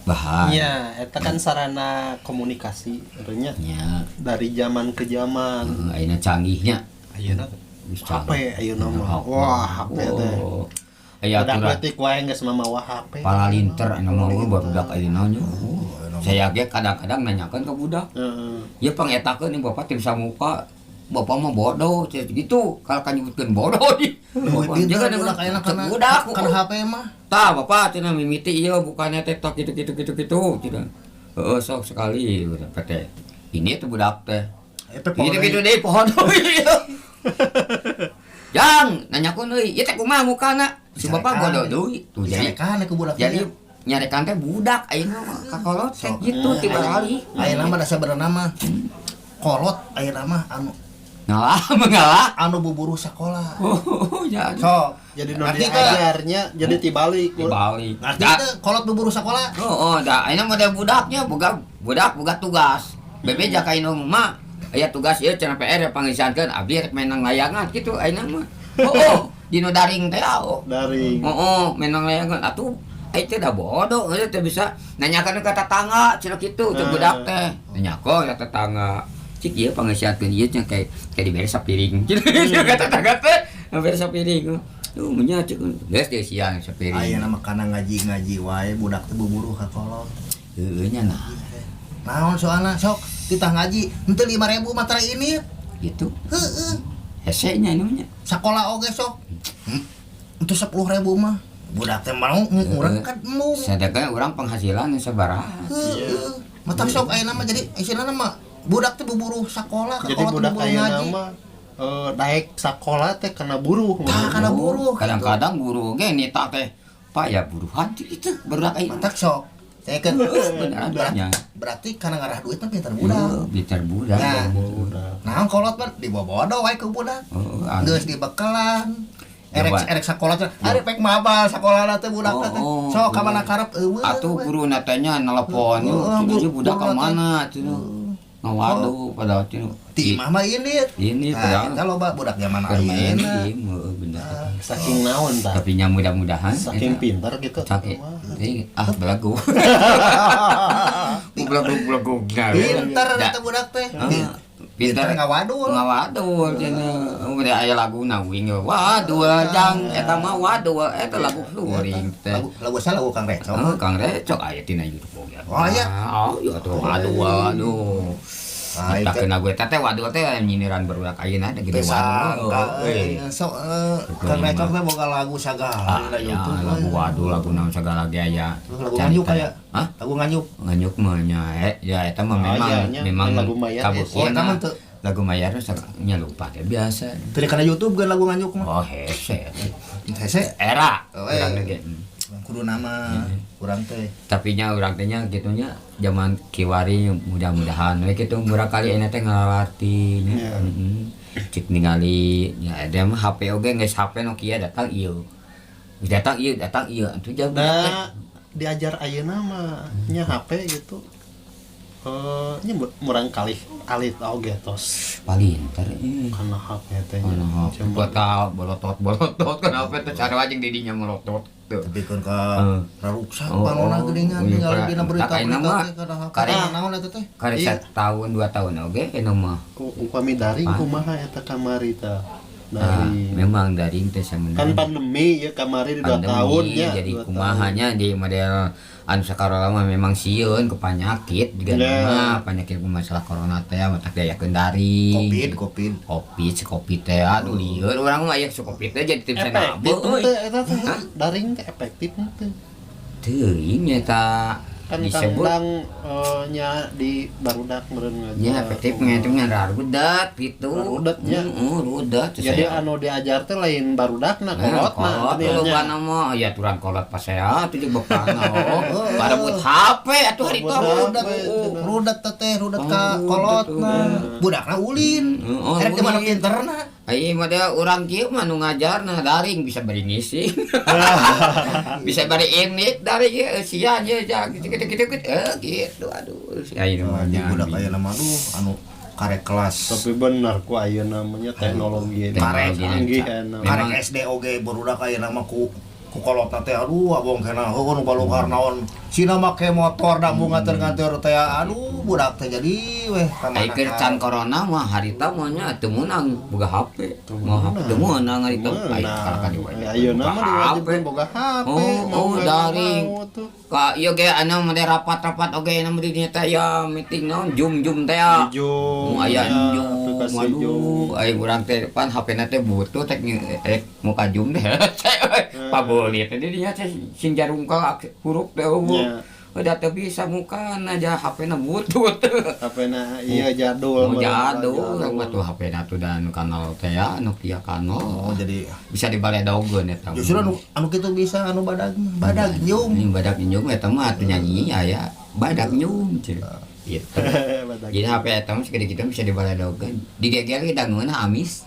Speaker 2: Bahan.
Speaker 1: Iya, eta kan sarana komunikasi sebenarnya
Speaker 2: Nya.
Speaker 1: dari zaman ke zaman.
Speaker 2: Heeh, ayeuna canggihnya.
Speaker 1: Ayeuna
Speaker 2: Geus
Speaker 1: HP
Speaker 2: canggih.
Speaker 1: ayeuna mah. Wah, HP teh.
Speaker 2: Oh. Aya
Speaker 1: Budak
Speaker 2: aturan
Speaker 1: leutik wae geus mamawa HP.
Speaker 2: palinter anu mah barudak ayeuna nya. Saya ge kadang-kadang nanyakeun ke budak.
Speaker 1: Heeh.
Speaker 2: Ya pangetakeun nih bapak teu bisa muka. Bapak mah bodoh, cek gitu. Kalau kan nyebutkeun bodoh di.
Speaker 3: Leuwih
Speaker 2: Bapak,
Speaker 3: pintar
Speaker 2: jangan
Speaker 3: budak ayeuna
Speaker 2: cek
Speaker 3: kana
Speaker 2: budak.
Speaker 3: kana HP mah.
Speaker 2: Tah bapak cenah mimiti ieu bukannya teh tak gitu gitu gitu gitu cenah. Heeh sok sekali udah teh. Ini tuh budak teh.
Speaker 3: Eta
Speaker 2: Gitu gitu deui pohon. Jang, nanyakeun euy, ieu teh kumaha mukana? Si bapak bodoh deui. Tuh jadi
Speaker 3: Dicarekan ku budak.
Speaker 2: jadi nyarekan teh budak ayeuna mah kakolot teh
Speaker 3: Sok.
Speaker 2: gitu tiba kali.
Speaker 3: Ayeuna mah da sabenerna mah kolot ayeuna mah anu
Speaker 2: Ngalah mengalah.
Speaker 3: anu buburuh sakola.
Speaker 2: Oh, ya.
Speaker 3: Sok.
Speaker 1: Jadi nu
Speaker 3: Ngerti teu?
Speaker 1: diajarnya jadi tibalik.
Speaker 2: Dibalik.
Speaker 3: Ngerti
Speaker 2: Da,
Speaker 3: teu kolot buburuh sakola?
Speaker 2: oh, da ayeuna model budaknya boga budak boga tugas. Bebe jaka indung mah aya tugas ieu cenah PR ya pangisiankeun abdi rek menang layangan kitu ayeuna mah. Oh, dinu daring teh oh.
Speaker 1: Daring.
Speaker 2: Oh, menang layangan atuh ai teh da bodoh euy teh bisa nanyakeun ka tetangga cenah kitu teu budak teh. Nanyakeun ka tetangga. Cik ieu pangisiankeun ieu cenah kayak kayak dibere sapiring. Kitu ka tetangga teh dibere sapiring. Tuh nya cek geus diisian sapiring.
Speaker 3: Ayeuna mah kana ngaji-ngaji wae budak teh buburuh ka kolot.
Speaker 2: Heueuh nya nah.
Speaker 3: Naon soalna sok titah ngaji henteu 5000 mah tara ini.
Speaker 2: Gitu.
Speaker 3: Heeh.
Speaker 2: Hese nya anu nya.
Speaker 3: Sakola oge sok. Henteu 10.000 mah. Budak teh mau urang kan embung.
Speaker 2: Sedangkan orang penghasilan sabaraha.
Speaker 3: Heeh. Matak sok ayeuna mah jadi istilahna mah budak teh buburuh sakola ka
Speaker 1: Jadi
Speaker 3: kolot teh
Speaker 1: budak
Speaker 3: buburuh
Speaker 1: ayeuna
Speaker 3: ngaji.
Speaker 1: mah daek sakola teh kana buruh.
Speaker 3: Tah kana buruh.
Speaker 2: Kadang-kadang guru ge nita teh, Pak ya buruhan gitu budak ayeuna.
Speaker 3: Matak sok. Saya kan
Speaker 2: Beneran nya.
Speaker 3: berarti kana ngarah duit mah pintar budak.
Speaker 2: Budak, pintar budak.
Speaker 3: Nah.
Speaker 1: Budak.
Speaker 3: Nah, kolot mah dibobodo wae ku budak.
Speaker 2: Oh, anu.
Speaker 3: Geus dibekalan. Erek
Speaker 2: Jawa.
Speaker 3: erek sakola teh, ari pek mabal sakolana teh budak teh.
Speaker 2: Oh, oh.
Speaker 3: Sok ka mana karep eueuh.
Speaker 2: Atuh
Speaker 3: we.
Speaker 2: guru natanya nelpon,
Speaker 3: Oh,
Speaker 2: oh,
Speaker 3: guru-
Speaker 2: budak
Speaker 3: guru
Speaker 2: ka
Speaker 3: nate.
Speaker 2: mana cenah. Ngawaduh padahal cenah.
Speaker 3: Ti imah mah ini.
Speaker 2: Ini
Speaker 3: Nah,
Speaker 2: padahal
Speaker 3: eta loba budak zaman
Speaker 2: keur main
Speaker 3: ayeuna.
Speaker 2: game, heueuh, bener.
Speaker 1: Saking naon tah?
Speaker 2: Tapi nya mudah-mudahan
Speaker 1: Saking
Speaker 2: eta.
Speaker 1: pintar gitu.
Speaker 2: Saking ah belagu. Belagu belagu.
Speaker 3: Pintar eta budak teh.
Speaker 2: Ah,
Speaker 3: Pintar
Speaker 2: pintar
Speaker 3: ngawadul.
Speaker 2: Ngawadul cenah. Udah aya laguna wing wadul jang eta mah wadul eta lagu kuring teh.
Speaker 3: Lagu lagu salah lagu Kang Recok.
Speaker 2: Oh, Kang Recok aya tina YouTube oge.
Speaker 3: Oh, aya.
Speaker 2: Oh, iya tuh waduh waduh.
Speaker 3: Ah,
Speaker 2: Tak
Speaker 3: itu
Speaker 2: kena gue teh waduh teh nyindiran barudak ayeuna teh gede
Speaker 3: teh
Speaker 2: waduh.
Speaker 3: sangka
Speaker 2: Euy.
Speaker 3: euy. Sok Kang Recok teh boga lagu sagala
Speaker 2: Ah,
Speaker 3: dina
Speaker 2: ya,
Speaker 3: YouTube.
Speaker 2: lagu waduh lagu naon sagala ge aya.
Speaker 3: Lagu nganjuk aya.
Speaker 2: Hah?
Speaker 3: Lagu nganjuk.
Speaker 2: Nganjuk mah nya ya eta mah
Speaker 1: Oh,
Speaker 2: memang
Speaker 1: iya, nya.
Speaker 2: memang
Speaker 1: Lagu mayar,
Speaker 3: Oh, eta mah teu.
Speaker 2: Lagu mayar nya lupa teh biasa.
Speaker 3: Teu kana YouTube geun lagu nganjuk mah.
Speaker 2: Oh, hese.
Speaker 3: Hese.
Speaker 2: Era
Speaker 3: Oh, eh.
Speaker 2: urang ge.
Speaker 3: Kudu nama kurang teh.
Speaker 2: Tapi nya urang teh nya kitu nya zaman kiwari mudah-mudahan we kitu murah kali enak teh ngalarti nya.
Speaker 1: Iya.
Speaker 2: Heeh. Cik ningali nya ada mah HP oge geus HP Nokia datang ieu. Datang ieu, datang ieu atuh jam
Speaker 1: Da diajar ayeuna mah nya HP gitu. Eh nya murang kali alit oge tos
Speaker 2: palinter eh.
Speaker 1: kana HP teh nya.
Speaker 2: Kana HP.
Speaker 1: Cuma-
Speaker 2: Buat ka bolotot bolotot kenapa teh cara jeung didinya melotot tuh.
Speaker 3: Tapi kan ka
Speaker 2: Heeh.
Speaker 3: raruksak
Speaker 2: Oh,
Speaker 3: panona
Speaker 2: oh.
Speaker 3: geuningan
Speaker 2: Oh, iya,
Speaker 3: ningali
Speaker 2: Pak.
Speaker 3: dina
Speaker 2: Tak ayeuna
Speaker 3: berita-berita
Speaker 2: mah
Speaker 3: teh kana HP.
Speaker 2: karek-
Speaker 3: Naon eta teh?
Speaker 2: Karek
Speaker 1: Iya.
Speaker 2: setahun dua tahun oge anu mah.
Speaker 1: Ku upami daring
Speaker 2: Ah.
Speaker 1: kumaha eta kamari tah.
Speaker 2: Ah,
Speaker 1: Daring.
Speaker 2: memang daring teh sameunang.
Speaker 1: Kan pandemi ya kamari di 2
Speaker 2: Pandemi,
Speaker 1: tahun nya.
Speaker 2: jadi
Speaker 1: 2 tahun.
Speaker 2: kumahanya di model anu sakarolama mah memang sieun ke penyakit juga
Speaker 1: Ya.
Speaker 2: mah penyakit masalah corona teh mah tak diayakeun daring.
Speaker 3: Covid, Covid.
Speaker 2: Covid, si Covid teh aduh lieur urang mah aya si Covid teh jadi teu bisa
Speaker 1: Efektif
Speaker 2: nabeuh euy.
Speaker 1: teh eta teh daring teh efektif teh.
Speaker 2: Teuing eta
Speaker 1: Kan
Speaker 2: Disebut.
Speaker 1: Kang nya di barudak meureun ngajar.
Speaker 2: Ya efektif ngitungnya rudet gitu.
Speaker 1: Rudet, nya.
Speaker 2: Heeh, rudet.
Speaker 1: Jadi anu diajar teh lain barudakna, kolotna
Speaker 2: Kolot
Speaker 1: nya.
Speaker 2: lu mah ya aturan kolot pasea atuh jeung bapakna oh. Parebut HP atuh hari itu.
Speaker 3: Rudet,
Speaker 1: Oh,
Speaker 3: rudet teh rudet ka
Speaker 2: Oh,
Speaker 3: kolotna. Budakna ulin.
Speaker 2: Oh,
Speaker 3: Erek di mana
Speaker 2: ulin.
Speaker 3: pinterna?
Speaker 2: Ai mah da urang kieu mah nu ngajarna daring bisa bari ngisi. Bisa bari ini daring ieu sia nya ja gitu gitu gitu gitu eh gitu aduh si ayeuna mah
Speaker 3: Di
Speaker 2: nya.
Speaker 3: budak ayeuna mah aduh anu karek kelas.
Speaker 1: Tapi bener ku ayeuna namanya teknologi
Speaker 2: Teknologi
Speaker 1: canggih
Speaker 2: na.
Speaker 1: enak.
Speaker 3: Karek SD oge barudak ayeuna mah ku kolotna teh aduh abong kena heueuh nu balukar naon sina make motor da mung nganter-nganter teh aduh budak teh jadi weh ka
Speaker 2: Ai
Speaker 3: mana
Speaker 2: keur can corona mah harita mah nya teu meunang boga HP. Mah HP teu meunang harita. Ai kalah ka diwa.
Speaker 1: Ayeuna mah diwajibkeun boga HP.
Speaker 2: Oh,
Speaker 1: mau
Speaker 2: oh,
Speaker 1: nggak
Speaker 2: daring.
Speaker 1: mau tuh.
Speaker 2: Ka ieu ge anu mah rapat-rapat oge anu di dinya teh ya meeting naon Zoom-zoom teh ya.
Speaker 1: Zoom,
Speaker 2: Oh, aya
Speaker 1: ya,
Speaker 2: Zoom,
Speaker 1: aplikasi
Speaker 2: aduh,
Speaker 1: Zoom.
Speaker 2: ai urang teh pan HP-na teh butuh teh muka Zoom teh. Pabolit teh di dinya teh sing jarungkal huruf teh eueuh.
Speaker 1: Ya.
Speaker 2: Udah teu bisa mukana aja HP-na butut.
Speaker 1: HP na iya jadul.
Speaker 2: Oh,
Speaker 1: meureun,
Speaker 2: jadul, urang mah tuh HP-na tuh dan kanal teh ya, Nokia kanal.
Speaker 3: Oh jadi
Speaker 2: Bisa dibaledogeun eta. mah.
Speaker 3: justru anu kitu bisa anu badag mah, badag nyum.
Speaker 2: Ini badak nyum eta mah atuh nyanyi aya badak nyum cenah. Gitu.
Speaker 1: Badag.
Speaker 2: Jadi HP eta mah segede kitu bisa dibaledogeun. Digeger ge da ngeunah amis.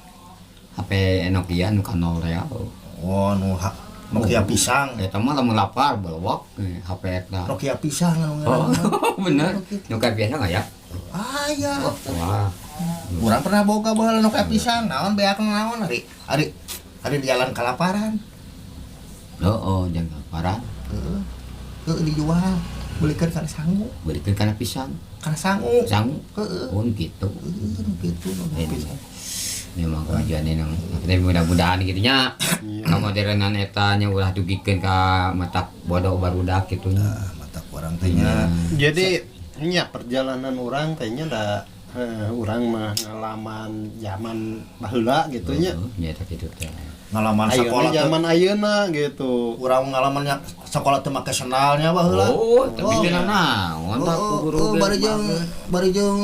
Speaker 2: HP Nokia nu kanal teh ya.
Speaker 3: Oh anu Nokia pisang.
Speaker 2: Eta mah lamun lapar belewok HP eta.
Speaker 3: Nokia pisang anu
Speaker 2: Oh,
Speaker 3: ngaranna.
Speaker 2: bener. Nu ka biasa nggak ya?
Speaker 3: Aya.
Speaker 2: Wah.
Speaker 3: Urang pernah boga baheula Nokia pisang, naon beak naon ari ari ari di jalan kalaparan.
Speaker 2: Oh, oh, jangan parah.
Speaker 3: Heeh. Heeh dijual, belikeun kana sangu,
Speaker 2: Beurekeun kana pisang.
Speaker 3: kana sangu.
Speaker 2: Sangu.
Speaker 3: Heeh.
Speaker 2: Oh, gitu.
Speaker 3: Heeh gitu Nokia
Speaker 2: Ini.
Speaker 3: pisang.
Speaker 2: Memang kemajuan ini tapi mudah-mudahan gitu nya.
Speaker 1: Iya.
Speaker 2: Kamodernan eta nya ulah dugikeun ka mata bodoh barudak gitu nya.
Speaker 3: Ah, mata kurang teh nya.
Speaker 1: Jadi nya perjalanan orang teh nya da urang mah ngalaman zaman baheula gitu nya.
Speaker 2: Heeh, nya eta kitu teh.
Speaker 3: Ngalaman
Speaker 1: Ayeuna
Speaker 3: sekolah teh
Speaker 1: zaman ayeuna gitu.
Speaker 3: urang ngalamannya sekolah teu make sendalnya baheula.
Speaker 2: Oh, tapi
Speaker 3: Oh.
Speaker 2: teu naon tah ku
Speaker 3: Oh,
Speaker 2: guru
Speaker 3: oh,
Speaker 2: ge
Speaker 3: bari jeung bari jeung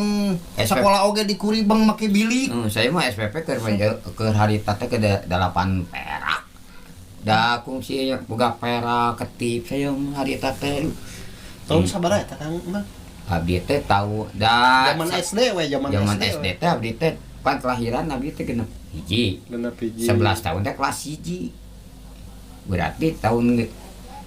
Speaker 2: SPP.
Speaker 3: sekolah oge di Kuribang make bilik.
Speaker 2: Saya mah SPP keur keur harita teh ke 8 perak. Da kungsi boga perak ketip saya mah harita teh.
Speaker 1: Tahun sabaraha eta Kang Mang?
Speaker 2: Abdi teh tahu da
Speaker 1: Zaman SD we, zaman
Speaker 2: zaman
Speaker 1: SD.
Speaker 2: SD teh abdi teh pan kelahiran abdi teh 61.
Speaker 1: 61.
Speaker 2: 11 tahun teh kelas 1. Berarti tahun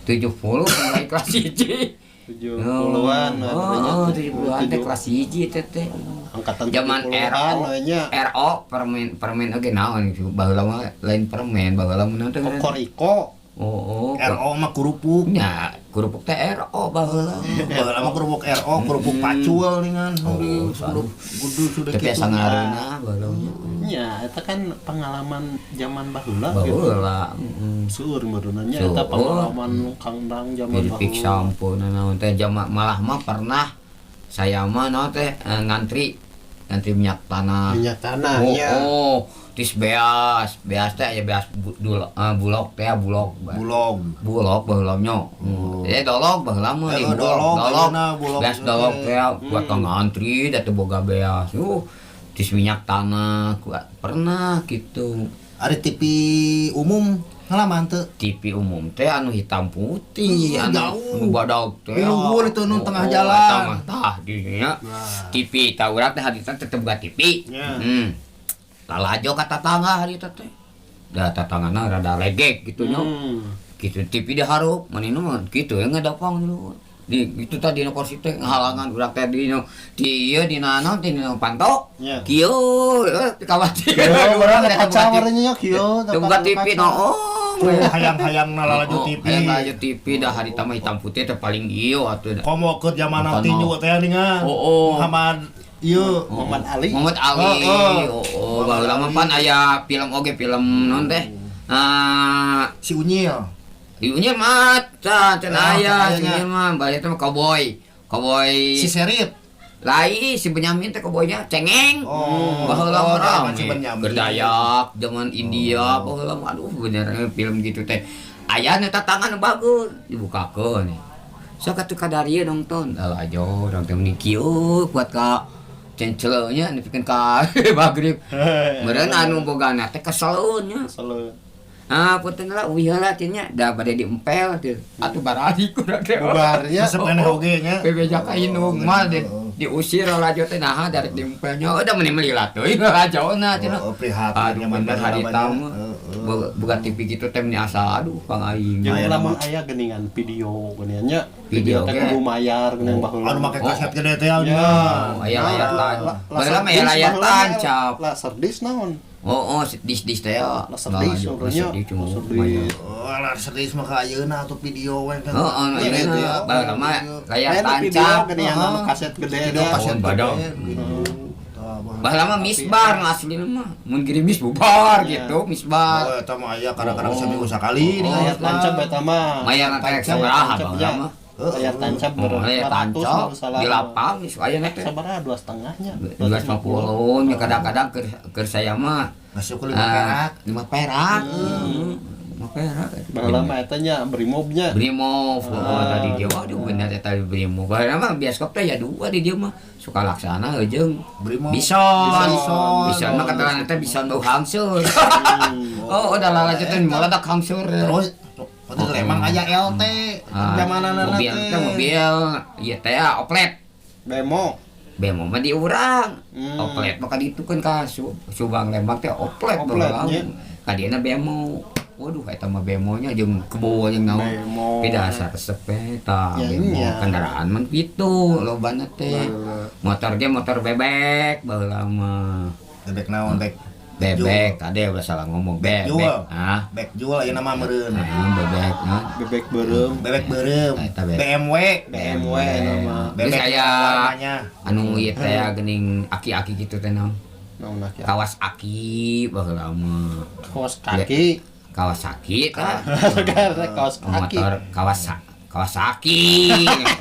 Speaker 2: 70 mulai kelas 1.
Speaker 1: 70-an
Speaker 2: Oh, oh, 70-an teh kelas 1 teh teh.
Speaker 1: Angkatan
Speaker 2: Zaman
Speaker 1: 70-an
Speaker 2: RO,
Speaker 1: we nya.
Speaker 2: RO permen permen oge naon gitu. Baheula mah lain permen, baheula mah naon teh ngaranna?
Speaker 1: Kokoriko.
Speaker 2: Oh, oh.
Speaker 3: RO mah kerupuk.
Speaker 2: Nya, kerupuk teh RO baheula.
Speaker 3: Baheula mah kerupuk RO, kerupuk pacul ningan.
Speaker 2: Oh,
Speaker 3: Sudah kudu sudah
Speaker 2: Tapi
Speaker 3: kitu.
Speaker 2: asa ngareunah baheula nya.
Speaker 1: Nya, eta kan pengalaman zaman baheula gitu.
Speaker 2: Baheula. Heeh.
Speaker 1: Seueur meureunna nya eta
Speaker 2: Seueur.
Speaker 1: pengalaman Kang Dang zaman
Speaker 2: Jadi pik
Speaker 1: baheula.
Speaker 2: sampun naon teh jama malah mah pernah saya mah naon teh ngantri ngantri minyak tanah.
Speaker 1: Minyak tanah
Speaker 2: Oh,
Speaker 1: nya.
Speaker 2: oh, tis beas, beas teh aya beas bulog teh bulog.
Speaker 3: Bulog.
Speaker 2: Bulog baheula nya. Eh dolog baheula mah
Speaker 3: Eh,
Speaker 2: di bulog,
Speaker 3: dolog,
Speaker 2: dolog.
Speaker 3: ayeuna bulog
Speaker 2: Beas
Speaker 3: teh.
Speaker 2: dolog teh buat ngantri da teu boga beas. Tis minyak tanah kuat pernah gitu.
Speaker 3: Ari TV umum ngalaman teu?
Speaker 2: TV umum teh anu hitam putih, anu
Speaker 3: jauh.
Speaker 2: anu badag teh.
Speaker 3: Di luhur itu, nu tengah
Speaker 2: Oh,
Speaker 3: jalan.
Speaker 2: eta mah tah di dinya.
Speaker 1: Nah.
Speaker 2: TV tah urang teh harita teh teu boga TV.
Speaker 1: Ya.
Speaker 2: Lalajo ka tatangga harita teh. Da tatanggana rada legek gitu nya. Gitu TV diharup, manehna mah kitu ya ngadapang di luhur. Di itu tadi nu kursi teh ngahalangan urang teh di nu di ieu di naon di nu panto.
Speaker 1: Ya.
Speaker 2: Kieu kawat.
Speaker 1: Kieu urang kaca warnanya kieu.
Speaker 2: Teu boga TV no. Oh,
Speaker 3: Hayang-hayang nalalajo TV.
Speaker 2: Hayang lalajo TV dah harita mah hitam putih teh paling ieu atuh.
Speaker 3: Komo keur zaman
Speaker 2: Bukan,
Speaker 3: tinju
Speaker 2: oh.
Speaker 3: teh ningan.
Speaker 2: Oh, oh.
Speaker 3: Muhammad ieu
Speaker 1: Muhammad Ali.
Speaker 2: Muhammad Ali.
Speaker 3: Oh,
Speaker 2: Oh,
Speaker 3: oh.
Speaker 2: oh, baheula mah pan aya film oge film non teh. Ah,
Speaker 3: si Unyil.
Speaker 2: Iunya mah can can
Speaker 3: Ah,
Speaker 2: aya,
Speaker 3: can
Speaker 2: si
Speaker 3: aya
Speaker 2: Unyil mah balik teh mah cowboy. Cowboy.
Speaker 3: Si Serip.
Speaker 2: Lai si Benyamin teh cowboynya cengeng.
Speaker 3: Oh,
Speaker 2: Baheula
Speaker 3: oh,
Speaker 2: mah
Speaker 3: zaman
Speaker 2: rame.
Speaker 3: si Benyamin.
Speaker 2: Berdayak zaman India baheula mah aduh bener film gitu teh. Aya nu tatangan bagus dibukakeun. Sok atuh kadarieu nonton. Alah ajo urang teh mending kieu kuat ka cenceleuh nya nepikeun ka magrib. Meureun anu bogana teh keseleun nya.
Speaker 1: Keseleun.
Speaker 2: Ah, punten lah uih heula teh nya da bade diempel teh. Atuh barali kurang teh.
Speaker 1: Bubar nya.
Speaker 3: Resep keneh oge nya.
Speaker 2: Bebeja ka indung mah diusir lalajo teh naha darek diempelnya. Udah meni melila teuing lalajona cenah.
Speaker 3: Oh, prihatin
Speaker 2: Aduh
Speaker 3: nyaman
Speaker 2: bener
Speaker 3: banget
Speaker 2: harita
Speaker 3: namanya.
Speaker 2: mah.
Speaker 3: Heeh.
Speaker 2: Boga TV gitu teh meni asa aduh pang aing.
Speaker 1: Jeung
Speaker 3: Aya
Speaker 1: lamun
Speaker 3: nama.
Speaker 1: aya geuningan video geuningan nya.
Speaker 2: Video
Speaker 1: Video teh
Speaker 2: ge.
Speaker 1: kudu mayar geuning baheula.
Speaker 3: Anu make kaset gede teh
Speaker 1: Ya.
Speaker 3: nya.
Speaker 2: Oh, aya layar baheula mah aya layar tancap.
Speaker 1: Laser disc naon?
Speaker 2: Oh, dis-dis teh ya.
Speaker 1: Laser disc
Speaker 2: Laser
Speaker 1: sebenarnya.
Speaker 2: disc cuma
Speaker 1: Laser
Speaker 2: lumayan.
Speaker 1: disc.
Speaker 3: Oh, lah serius mah ka ayeuna atuh video we kan.
Speaker 2: Oh,
Speaker 3: Iya,
Speaker 2: iya,
Speaker 3: gitu ya.
Speaker 2: baheula mah layar
Speaker 1: Aya nu video
Speaker 2: tancap.
Speaker 1: geuningan anu
Speaker 3: Heeh.
Speaker 1: kaset gede
Speaker 3: Video
Speaker 1: teh.
Speaker 3: kaset
Speaker 2: Oh, badang.
Speaker 3: gede gitu. Tah, bah.
Speaker 2: Baheula mah misbar nu aslina mah. Mun gerimis bubar
Speaker 1: Iya.
Speaker 2: gitu, misbar.
Speaker 3: Oh, eta mah aya kadang-kadang
Speaker 2: Oh.
Speaker 3: seminggu sakali
Speaker 2: Oh,
Speaker 1: Layar tancap eta mah.
Speaker 2: Mayar teh
Speaker 1: Tancap,
Speaker 2: sabaraha
Speaker 1: tancap,
Speaker 2: baheula
Speaker 1: ya.
Speaker 2: mah.
Speaker 1: Layar tancap
Speaker 2: Oh, layar
Speaker 1: 400
Speaker 2: tancap
Speaker 1: mun salah.
Speaker 2: di lapang geus aya na teh.
Speaker 1: Sabaraha 2,5 nya.
Speaker 2: 250 nya kadang-kadang keur saya mah
Speaker 3: Masuk ke 5 perak.
Speaker 2: 5 perak. 5 perak.
Speaker 1: Baheula mah eta nya Brimobnya.
Speaker 2: Brimob, oh, tadi dia waduh bener eta Brimob. Baheula mah bioskop teh ya dua di dia mah suka laksana jeung
Speaker 3: Brimob.
Speaker 2: Bison.
Speaker 3: Bison.
Speaker 2: Bison mah katakan teh bison bau hangsur. Oh, udah lalajutan meledak hangsur.
Speaker 3: Terus waktu itu emang aya LT zamanana
Speaker 2: mobil
Speaker 3: teh.
Speaker 2: teh mobil ieu teh ya, oplet.
Speaker 1: Bemo.
Speaker 2: Bemo mah di urang.
Speaker 1: Hmm.
Speaker 2: Oplet mah kaditu kan ka Subang Lembang teh oplet
Speaker 1: Oplet,
Speaker 2: baheula.
Speaker 1: nya.
Speaker 2: Kadieu bemo. Waduh eta mah bemonya jeung kebo jeung naon.
Speaker 1: Bemo.
Speaker 2: Beda asa resep we tah
Speaker 1: Ya,
Speaker 2: bemo
Speaker 1: iya.
Speaker 2: kendaraan mah kitu lobana teh.
Speaker 1: Baheula.
Speaker 2: Motor ge motor bebek baheula mah.
Speaker 3: Bebek naon bek?
Speaker 2: Bebek tadi udah salah ngomong bebek.
Speaker 3: Jual.
Speaker 2: Ah,
Speaker 3: Bek jual ayeuna mah meureun.
Speaker 2: ah, bebek nah.
Speaker 1: Bebek beureum.
Speaker 3: Bebek beureum.
Speaker 2: Eta bebek.
Speaker 3: BMW.
Speaker 1: BMW nama.
Speaker 2: Terus
Speaker 3: Bebek
Speaker 2: aya
Speaker 3: warnanya.
Speaker 2: anu ieu teh geuning aki-aki gitu teh naon?
Speaker 1: Naon laki?
Speaker 2: Kawasaki baheula mah.
Speaker 1: Kaos kaki.
Speaker 2: Kawasaki tah.
Speaker 1: Kaos kaki.
Speaker 2: Motor Kawasaki.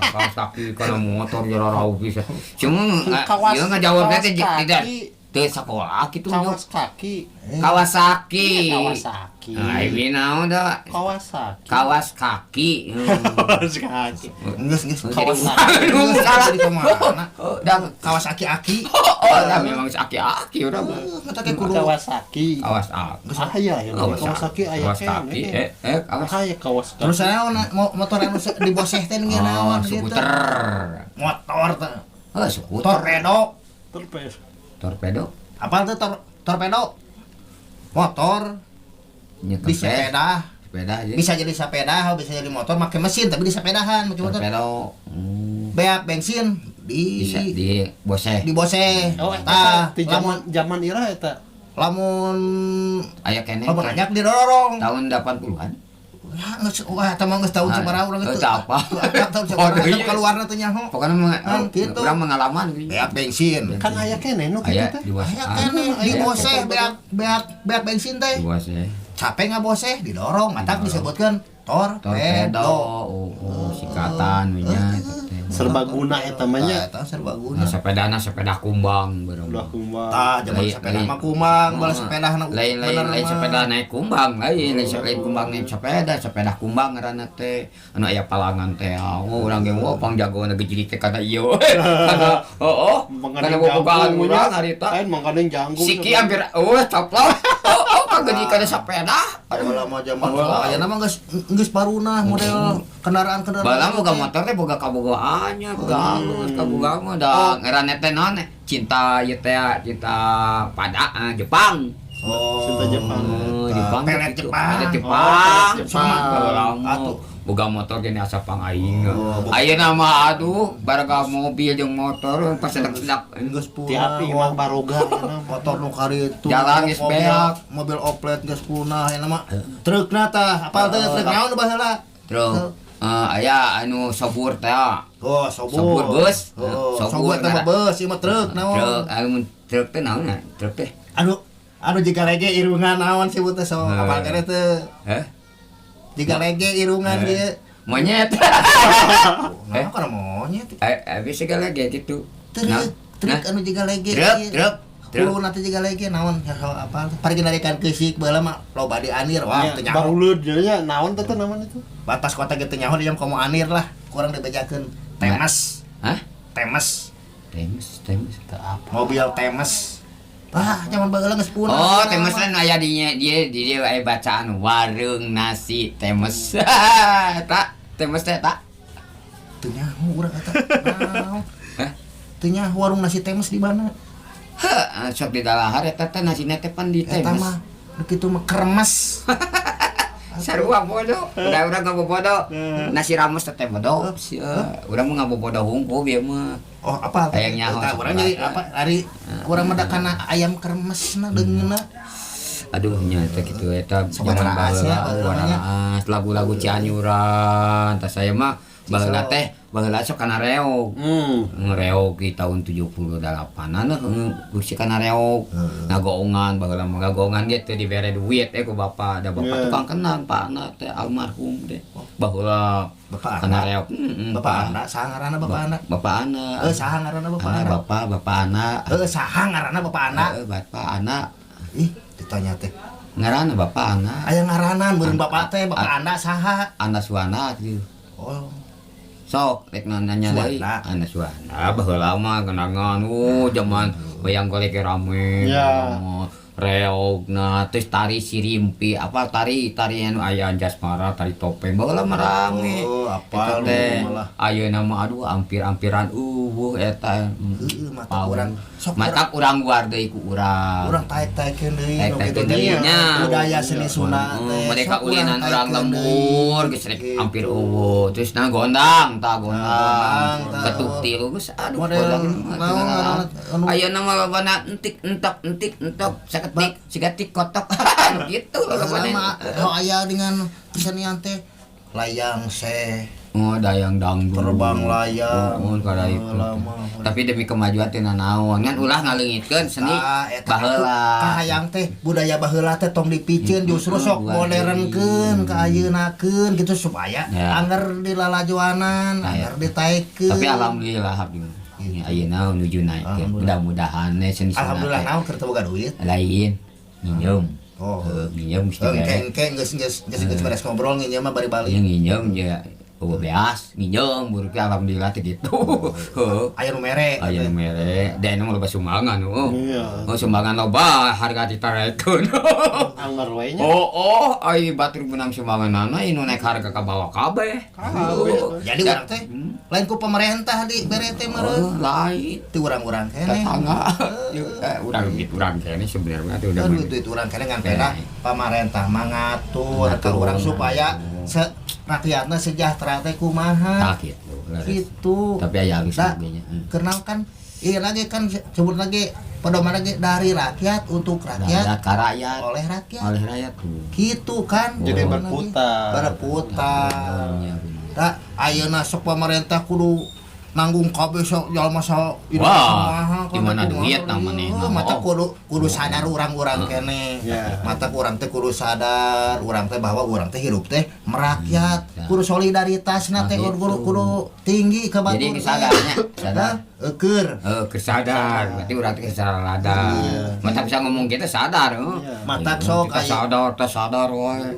Speaker 2: Kawasaki kana motor jara rauh bisa. Cuma
Speaker 1: Kawas-
Speaker 2: ieu ngajawabna teh
Speaker 1: kawas
Speaker 2: tidak
Speaker 1: kaki.
Speaker 2: teu sakola kitu.
Speaker 1: Kawasaki.
Speaker 2: Kawasaki.
Speaker 1: Iya, Kawasaki.
Speaker 2: Nah, ini naon da?
Speaker 1: Kawasaki.
Speaker 2: Kawas kaki.
Speaker 1: Kawas kaki.
Speaker 3: Geus geus.
Speaker 2: Jadi
Speaker 1: Kawasaki.
Speaker 2: Aduh, salah.
Speaker 3: Jadi kumaha?
Speaker 2: Oh, dah.
Speaker 3: Kawasaki aki.
Speaker 2: Oh, dah memang aki-aki udah.
Speaker 3: Kata ke kudu.
Speaker 1: Kawasaki.
Speaker 2: Kawas aki.
Speaker 1: Aya ya, Kawasaki aya
Speaker 2: Kawasaki. Kawas.
Speaker 1: Aya Kawasaki.
Speaker 3: Terus naon motor anu diboseh teh
Speaker 2: Oh,
Speaker 3: naon gitu.
Speaker 2: skuter.
Speaker 3: Motor teh.
Speaker 2: Oh, skuter.
Speaker 3: Torpedo.
Speaker 1: Torpedo.
Speaker 2: Torpedo.
Speaker 3: Apa tuh torpedo? Motor
Speaker 2: Nyetem
Speaker 3: di sepeda.
Speaker 2: Sepeda aja.
Speaker 3: Bisa jadi sepeda, bisa jadi motor pakai mesin tapi di sepedahan pakai motor.
Speaker 2: Torpedo.
Speaker 3: Beak bensin di
Speaker 2: Bisa di boseh.
Speaker 3: di boseh.
Speaker 1: Oh, eta
Speaker 3: Tah,
Speaker 1: di
Speaker 3: lamun
Speaker 1: zaman zaman ira eta.
Speaker 3: lamun
Speaker 2: Aya keneh.
Speaker 3: lamun banyak didorong.
Speaker 2: Tahun 80-an.
Speaker 3: Ya geus wah eta mah geus tahun sabaraha urang
Speaker 2: Eh,
Speaker 3: itu.
Speaker 2: teu apa.
Speaker 3: Tahun sabaraha
Speaker 2: Oh, iya.
Speaker 3: eta keluarna teh nyaho.
Speaker 2: Pokoknya mah
Speaker 3: Kan, gitu.
Speaker 2: urang pengalaman gitu.
Speaker 3: Beak bensin.
Speaker 1: Kan aya keneh nu kitu
Speaker 2: Aya
Speaker 1: teh.
Speaker 2: di boseh.
Speaker 3: Aya keneh di boseh beak beak beak bensin teh.
Speaker 2: Di boseh.
Speaker 3: Capek nggak boseh didorong, matak disebutkan torpedo.
Speaker 2: Torpedo. Oh, sikatan nya.
Speaker 1: Serbaguna eta mah nya.
Speaker 3: Tah, eta serbaguna.
Speaker 2: Nah, sepedana sepeda kumbang bareng.
Speaker 1: Ulah kumbang.
Speaker 3: Tah, zaman
Speaker 2: Lain-
Speaker 3: sepeda
Speaker 2: lain.
Speaker 3: mah kumang, bala sepeda na
Speaker 2: Lain lain
Speaker 3: bener
Speaker 2: lain
Speaker 3: mah.
Speaker 2: sepeda naik kumbang, lain lain lain kumbang naik sepeda, sepeda kumbang ngaranna teh. Anu aya palangan teh. Oh, urang ge wah pangjagoan gejlik teh kana ieu. Kana oh, kana bobogaan urang harita.
Speaker 1: Lain mangkaning janggung.
Speaker 2: Siki hampir oh coplok. Oh, oh kagejik kana sepeda.
Speaker 3: Aduh lama zaman
Speaker 2: Baheula.
Speaker 3: ayeuna mah geus geus barunah model kendaraan-kendaraan.
Speaker 2: Baheula boga motor teh boga kabogohannya, boga halus, kabogohan mah da ngaranna teh naon cinta ieu teh cinta pada Jepang.
Speaker 3: Oh.
Speaker 1: Cinta Jepang.
Speaker 2: Oh, Jepang
Speaker 3: Pelet
Speaker 2: gitu.
Speaker 3: Jepang.
Speaker 2: Pelet Jepang.
Speaker 1: Oh, pelet Jepang.
Speaker 2: Baheula mah
Speaker 3: Atuh.
Speaker 2: boga motor gini asa pang aing.
Speaker 3: Oh,
Speaker 2: Ayeuna mah aduh baraga mobil jeung motor pas sedak-sedak.
Speaker 3: Geus punah.
Speaker 1: Tiap imah baroga ayeuna mah.
Speaker 3: Motor nu karitu.
Speaker 2: Jalan geus
Speaker 3: mobil,
Speaker 2: beak.
Speaker 3: mobil oplet geus punah ayeuna mah. Trukna tah, apal teh truk naon nu baheula?
Speaker 2: Terus aya anu sobur teh.
Speaker 3: Oh, sobur.
Speaker 2: Sobur bus.
Speaker 3: Oh,
Speaker 2: Sobur
Speaker 3: sobur teh mah bus, ieu mah truk naon.
Speaker 2: Truk anu truk teh naon na? Truk teh.
Speaker 3: Anu anu jiga lege irungan naon sih teh so apal kene teh.
Speaker 2: Heh?
Speaker 3: Jiga lege irungan ieu.
Speaker 2: Monyet.
Speaker 3: Nah, kana monyet.
Speaker 2: Habis segala kayak gitu.
Speaker 3: Truk, truk anu jiga lege.
Speaker 2: Truk, truk, truk.
Speaker 3: Huluna teh jiga lege naon apal teh. Pargi narikan keusik baheula mah loba di anir wah
Speaker 1: Ya,
Speaker 3: teu nyaho.
Speaker 1: baruleud nya naon teh namanya itu?
Speaker 3: Batas kota ge teu nyaho diam komo anir lah. Kurang dibejakeun Temes.
Speaker 2: Hah?
Speaker 3: Temes.
Speaker 2: Temes, temes.
Speaker 1: Teu apa.
Speaker 3: Mobil Temes. Ah, zaman baheula geus punah.
Speaker 2: Oh, temes kan aya dinya dia di dia aya bacaan warung nasi temes. Tak, temes teh tak.
Speaker 3: Teu nyaho urang eta. Naon?
Speaker 2: Hah?
Speaker 3: Teu nyaho warung nasi Temes di mana?
Speaker 2: Heuh, sok di dalahar eta teh nasina teh pan di
Speaker 3: Eta
Speaker 2: temes.
Speaker 3: mah nu kitu mah kremes.
Speaker 2: Sarua bodoh. Udah urang ngabobodo. Nasi rames teh bodoh. Urang mah ngabobodo hungkul ieu mah.
Speaker 3: Oh, apa?
Speaker 2: Hayang nyaho
Speaker 3: Eta urang jadi apa ari urang mah da kana ayam kremesna deungeunna.
Speaker 2: Aduh nya teh kitu eta
Speaker 3: Sobat
Speaker 2: zaman
Speaker 3: raas
Speaker 2: baheula
Speaker 3: ya, baheula nya.
Speaker 2: raas, lagu-lagu Cianjuran. Tah saya mah baheula teh baheula sok kana reog. Reog di tahun 78-an lah geus kana reog. Ngagoongan baheula mah ngagoongan ge teh dibere duit ku bapak. Da bapak tukang kenang Pak Ana teh almarhum teh. Baheula
Speaker 3: Bapak
Speaker 2: kana
Speaker 3: Ana.
Speaker 2: reog.
Speaker 3: Bapak Ana, saha ngaranna Bapak Ana?
Speaker 2: Bapak Ana.
Speaker 3: Eh, saha ngaranna Bapak
Speaker 2: Ana
Speaker 3: Ana?
Speaker 2: bapak, bapak Ana.
Speaker 3: Eh, saha ngaranna Bapak Ana?
Speaker 2: Heeh, bapak Ana.
Speaker 3: Ih, ditanya teh.
Speaker 2: Ngaranna bapak Ana.
Speaker 3: Aya ngaranan meureun bapak teh, Bapak Ana saha?
Speaker 2: Ana Suwana gitu.
Speaker 3: Oh,
Speaker 2: Sok rek nanya deui.
Speaker 3: Suwana.
Speaker 2: Ana Suwana baheula mah kenangan zaman wayang golek rame.
Speaker 1: Ya.
Speaker 2: Reogna terus tari sirimpi apa tari tari anu aya Anjasmara tari topeng baheula mah rame.
Speaker 3: Oh, apa
Speaker 2: Eta
Speaker 3: lu
Speaker 2: teh
Speaker 3: malah.
Speaker 2: ayeuna mah aduh ampir-ampiran eueuh eta.
Speaker 3: Heeh, mata urang. Sok
Speaker 2: Matak urang guar deui ku urang.
Speaker 3: urang taek-taekeun deui nu
Speaker 2: Taek-taekeun
Speaker 3: kitu
Speaker 2: deui
Speaker 3: teh.
Speaker 2: nya.
Speaker 3: Budaya seni Sunda teh.
Speaker 2: Mereka
Speaker 3: Sok
Speaker 2: ulinan urang
Speaker 3: taekkeun deui.
Speaker 2: lembur geus rek
Speaker 3: Gitu.
Speaker 2: hampir eueuh. Terus nah gondang tah gondang.
Speaker 3: Gondang, tah.
Speaker 2: Ketuk tilu geus aduh
Speaker 3: Model
Speaker 2: gondang
Speaker 3: naon ngaranna, anu-
Speaker 2: Ayeuna mah lobana entik entok entik entok saketik sigatik kotok gitu lobana.
Speaker 3: Lama oh aya dengan kesenian teh layang seh
Speaker 2: Oh, dayang dangdut.
Speaker 3: Terbang layang.
Speaker 2: Oh, kada itu.
Speaker 3: Lama.
Speaker 2: Tapi demi kemajuan teh nanaon ngan ulah ngaleungitkeun seni
Speaker 3: Ah, eta
Speaker 2: baheula.
Speaker 3: kahayang teh budaya baheula teh tong dipiceun justru sok
Speaker 2: buat
Speaker 3: modernkeun ka ayeuna-keun gitu supaya
Speaker 2: Ya.
Speaker 3: angger dilalajoanan,
Speaker 2: Nah, ya.
Speaker 3: angger ditaekkeun.
Speaker 2: Tapi alhamdulillah abdi. Ini ayeuna nuju naik.
Speaker 3: Alhamdulillah.
Speaker 2: Mudah-mudahan seni Sunda
Speaker 3: Alhamdulillah
Speaker 2: teh
Speaker 3: naon keur teu boga duit.
Speaker 2: lain nginjem.
Speaker 3: Oh.
Speaker 2: Heuh, nginjem mesti
Speaker 3: Engke
Speaker 2: beres.
Speaker 3: engke geus geus geus geus beres ngobrol nginjem mah bari balik.
Speaker 2: Iya nginjem ya eueuh beas nginjem buruk alhamdulillah teh gitu. Heuh.
Speaker 3: Aya nu mere.
Speaker 2: Aya nu mere, da anu loba sumbangan heuh.
Speaker 1: Iya.
Speaker 2: Oh sumbangan loba harga ditarekeun.
Speaker 1: Angger we nya.
Speaker 2: Oh oh, ai batur menang sumbanganana nu naik harga ka bawah kabeh.
Speaker 1: Kabeh.
Speaker 3: Jadi urang teh lain ku pemerintah di bere teh
Speaker 2: Oh,
Speaker 3: meureun.
Speaker 2: lain.
Speaker 3: Ti urang-urang keneh.
Speaker 2: Tetangga. Urang duit urang kene sebenarnya tuh udah
Speaker 3: Aduh, duit urang keneh ngan peda pamarentah mah ngatur ka
Speaker 2: Ngatur.
Speaker 3: urang supaya se rakyatna sejahtera teh kumaha.
Speaker 2: Tak gitu. Leres.
Speaker 3: Gitu.
Speaker 2: Tapi aya alus
Speaker 3: Da,
Speaker 2: oge nya.
Speaker 3: kenal kan iya lagi kan sebut lagi pedoman lagi dari rakyat untuk rakyat
Speaker 2: Rakyat ka rakyat.
Speaker 3: oleh rakyat.
Speaker 2: Oleh rakyat tuh.
Speaker 3: Gitu kan.
Speaker 1: Jadi
Speaker 3: Pedoman
Speaker 1: berputar.
Speaker 3: lagi. Berputar.
Speaker 2: Iya, bener.
Speaker 3: Da ayeuna sok pemerintah kudu nanggung kabeh sok jalma sa
Speaker 2: Wah, di mana duit namanya.
Speaker 3: Oh, mata
Speaker 2: Oh.
Speaker 3: kudu kudu sadar urang-urang keneh.
Speaker 1: Ya.
Speaker 3: Mata urang teh kudu sadar, urang teh bahwa urang teh hirup teh merakyat,
Speaker 2: Ya.
Speaker 3: kudu solidaritasna teh
Speaker 2: Nah,
Speaker 3: kudu kudu,
Speaker 2: gitu.
Speaker 3: kudu tinggi ke batur.
Speaker 2: Jadi kesadarnya, sadar.
Speaker 3: Eueur.
Speaker 2: Eh, kesadar, berarti urang teh sadar. Mata bisa ngomong kita sadar, heuh.
Speaker 1: Iya.
Speaker 3: Mata sok
Speaker 2: Kita
Speaker 3: aya
Speaker 2: sadar, kita sadar wae.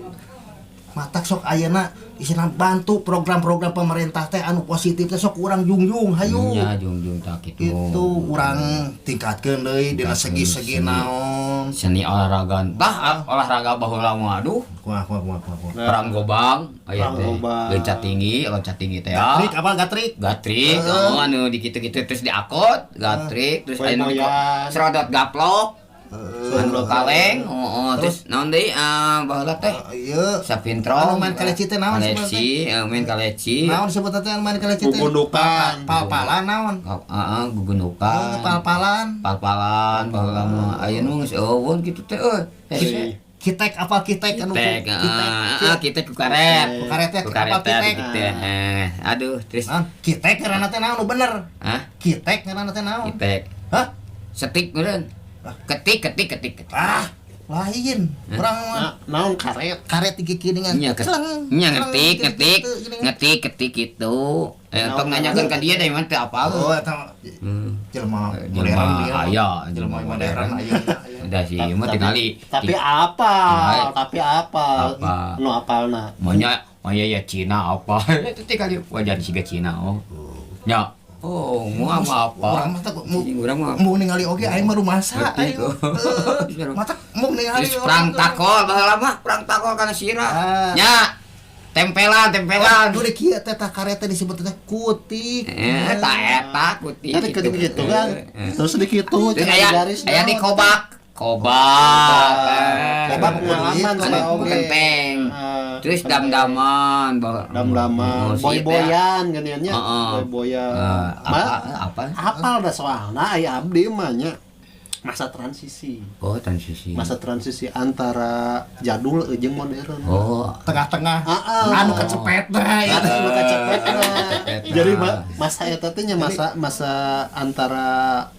Speaker 3: matak sok ayeuna isina bantu program-program pemerintah teh anu positif teh sok urang jungjung hayu.
Speaker 2: Nya jungjung tak kitu.
Speaker 3: Itu urang tingkatkeun deui dina segi-segi naon.
Speaker 2: Seni olahraga. Tah olahraga baheula mah aduh.
Speaker 3: Kumaha kumaha kumaha kumaha.
Speaker 1: Nah,
Speaker 2: Perang gobang aya
Speaker 1: Perang
Speaker 2: teh.
Speaker 1: gobang.
Speaker 2: Loncat tinggi teh. ya.
Speaker 3: Gatrik apa gatrik?
Speaker 2: Gatrik, oh, anu dikitu-kitu terus diakot, gatrik, terus anu di
Speaker 1: Boy-boyan.
Speaker 2: serodot gaplok, anu kaleng, oh, oh, terus naon deui baheula teh?
Speaker 3: Iya.
Speaker 2: Sapintrong.
Speaker 3: Anu main kaleci teh naon sebenarnya?
Speaker 2: Kaleci, main kaleci.
Speaker 3: Naon sebutna teh anu main kaleci teh?
Speaker 1: Gugundukan.
Speaker 3: Pal-palan naon?
Speaker 2: Heeh, gugundukan.
Speaker 3: Pal-palan.
Speaker 2: Pal-palan baheula mah aya nu geus eueun kitu teh euy. Hese.
Speaker 3: Kitek apa kitek anu
Speaker 2: Kitek,
Speaker 3: kitek.
Speaker 2: heeh, kitek ku karet.
Speaker 3: Ku karet teh
Speaker 2: Ku
Speaker 3: apa
Speaker 2: karet teh
Speaker 3: kitek?
Speaker 2: kitu eh. Aduh, terus
Speaker 3: Naon? Kitek ngaranna teh naon nu bener?
Speaker 2: hah?
Speaker 3: Kitek ngaranna teh naon?
Speaker 2: Kitek.
Speaker 3: Hah?
Speaker 2: Setik meureun. Ketik ketik ketik ketik.
Speaker 3: Ah, lain. Urang mah
Speaker 1: Nah, naon karet.
Speaker 3: karet gigi dengan
Speaker 2: Nya
Speaker 3: celeng.
Speaker 2: nya
Speaker 3: celeng,
Speaker 2: ngetik
Speaker 3: gitu,
Speaker 2: ngetik
Speaker 3: gitu, gini.
Speaker 2: ngetik ketik gitu. Eh tong nanyakeun ka dia da mah teu apal.
Speaker 3: Oh, eta jelema modern
Speaker 2: Jelema
Speaker 3: dia.
Speaker 2: aya,
Speaker 3: Jelema
Speaker 2: jelema
Speaker 3: modern
Speaker 2: modern.
Speaker 3: aya.
Speaker 2: Udah sih, mah tingali.
Speaker 1: Tapi apa?
Speaker 2: Tingali.
Speaker 1: Tapi apa?
Speaker 2: Apa?
Speaker 1: Nu apalna?
Speaker 2: Maunya Oh iya ya, Cina apa? Itu teh kali wajar siga Cina oh. Ya. Oh, mau apa apa?
Speaker 3: Urang mah teh mau
Speaker 2: Urang mah
Speaker 3: mau ningali oge aing mah rumasa
Speaker 2: Ngerti
Speaker 3: aing.
Speaker 2: tuh.
Speaker 3: Heuh. Mata mau ningali.
Speaker 2: Terus perang takol baheula mah, perang takol kana sirah.
Speaker 3: Ah.
Speaker 2: Nya. Tempelan, tempelan.
Speaker 3: Aduh, kieu teh tah karet teh disebut teh kutik.
Speaker 2: Eh, ta eta kutik.
Speaker 1: Kan gitu gitu kan. Terus di kitu
Speaker 2: Terus aya
Speaker 1: garis
Speaker 2: aya di kobak. Kobak. Eh.
Speaker 3: Kobak
Speaker 1: pengalaman
Speaker 2: Anu
Speaker 1: sama oge.
Speaker 2: kenteng.
Speaker 1: Ah,
Speaker 2: Terus
Speaker 1: kenteng.
Speaker 2: dam-daman,
Speaker 1: Dam-daman,
Speaker 2: Oh, si
Speaker 1: boy-boyan geuningan nya.
Speaker 2: Heeh.
Speaker 1: Boy-boyan.
Speaker 2: Eh, apa
Speaker 1: Ma-
Speaker 2: apa?
Speaker 1: Apal dah soalna aya abdi mah nya masa transisi.
Speaker 2: Oh, transisi.
Speaker 1: Masa transisi antara jadul jeung modern.
Speaker 2: Oh,
Speaker 3: Tengah-tengah.
Speaker 1: Ah, ah.
Speaker 3: Anu kecepet teh ya.
Speaker 1: Anu kecepetna.
Speaker 2: Kecepetna.
Speaker 1: Jadi masa eta teh nya masa masa antara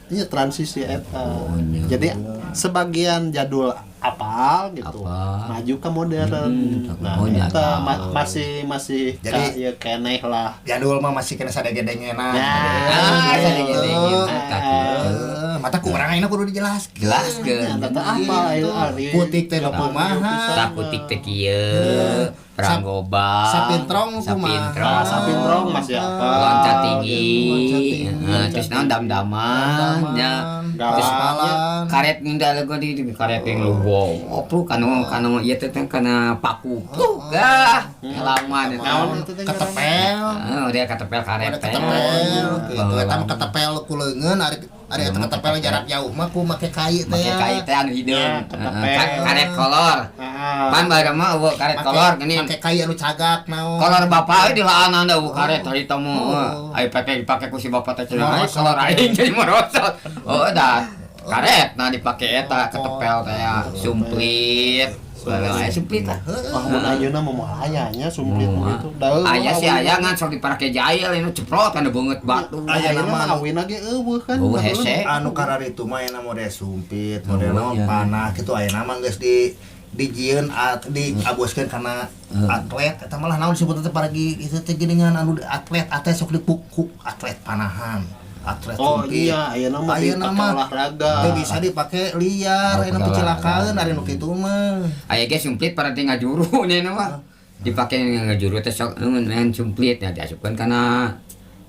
Speaker 1: nya transisi eta.
Speaker 2: Oh, nya.
Speaker 1: Jadi sebagian jadul apal gitu.
Speaker 2: Apal.
Speaker 1: Maju ke modern. Nah,
Speaker 2: Oh, nya
Speaker 1: eta
Speaker 2: tahu.
Speaker 1: masih masih
Speaker 3: Jadi-
Speaker 1: ya keneh lah.
Speaker 3: Jadul mah masih kena sadege-dengena.
Speaker 1: Ya.
Speaker 2: Ah, sadege-dengena.
Speaker 1: Ah.
Speaker 3: Heeh, mata ku urang ayeuna kudu dijelaskeun.
Speaker 2: Jelaskeun.
Speaker 1: Eta teh apal aya ari.
Speaker 3: Kutik teh nu kumaha.
Speaker 2: Sakutik teh kieu, perang gobang,
Speaker 3: Sapintrong kumaha.
Speaker 2: sapintrong,
Speaker 1: Ah, sapintrong masih apa?
Speaker 2: loncat tinggi,
Speaker 3: Loncat tinggi.
Speaker 2: Heeh, terus naon dam-daman, nya.
Speaker 1: Terus
Speaker 3: Galan.
Speaker 2: Karet nunda lagu di karet yang lubo. Opruk kanu kanu ieu teh teh kana paku. Tuh, gah, laman eta.
Speaker 1: Naon itu teh
Speaker 3: Ketepel.
Speaker 2: Heeh, udah ketepel karet
Speaker 3: Ada
Speaker 2: teh.
Speaker 3: ketepel gitu. Eta mah ketepel ku leungeun ari ari eta ketepel jarak jauh mah ku make kai teh.
Speaker 2: Make kai teh anu hideung.
Speaker 1: Ya, ketepel.
Speaker 2: Heeh, karet kolor.
Speaker 1: Ah.
Speaker 2: Pan baheula mah eueuh karet kolor geuning.
Speaker 3: Make kai anu cagak naon.
Speaker 2: Kolor bapak we di laanan da eueuh karet harita mah. Ayo pake dipake ku si bapak teh cenah.
Speaker 3: Merosot.
Speaker 2: Kolor aing jadi merosot. Oh, da karet nah dipake eta ketepel teh ya sumplit. Baheula aya sumplit lah.
Speaker 1: Wah, mun ayeuna mah moal aya nya sumplit
Speaker 2: Moal.
Speaker 1: gitu. Da eueuh,
Speaker 2: Aya sih
Speaker 1: awina.
Speaker 2: aya ngan sok dipake jail ini ceprot kana beungeut batu.
Speaker 3: Aya
Speaker 1: Ayeuna
Speaker 3: nama
Speaker 1: mah awina ge eueuh kan.
Speaker 2: Eueuh hese.
Speaker 3: Anu kararitu mah aya model sumpit, model
Speaker 2: Oh,
Speaker 3: naon
Speaker 2: iya.
Speaker 3: panah kitu aya nama geus di dijieun diaboskeun kana atlet eta malah naon disebut teh paragi itu teh geuningan anu atlet atlet sok dipuku atlet panahan atlet
Speaker 1: Oh
Speaker 3: sumpit.
Speaker 1: iya, ayeuna mah
Speaker 3: Ayeuna
Speaker 1: dipake
Speaker 3: mah
Speaker 1: olahraga.
Speaker 3: Teu bisa dipake liar,
Speaker 2: Oh,
Speaker 3: aya nu
Speaker 2: pakai
Speaker 3: kecelakaan,
Speaker 2: olahraga.
Speaker 3: ari nu kitu mah.
Speaker 2: Aya ge sumplit pada teh ngajuru nya mah. Dipake ngajuru teh sok main sumplit nya diasupkeun kana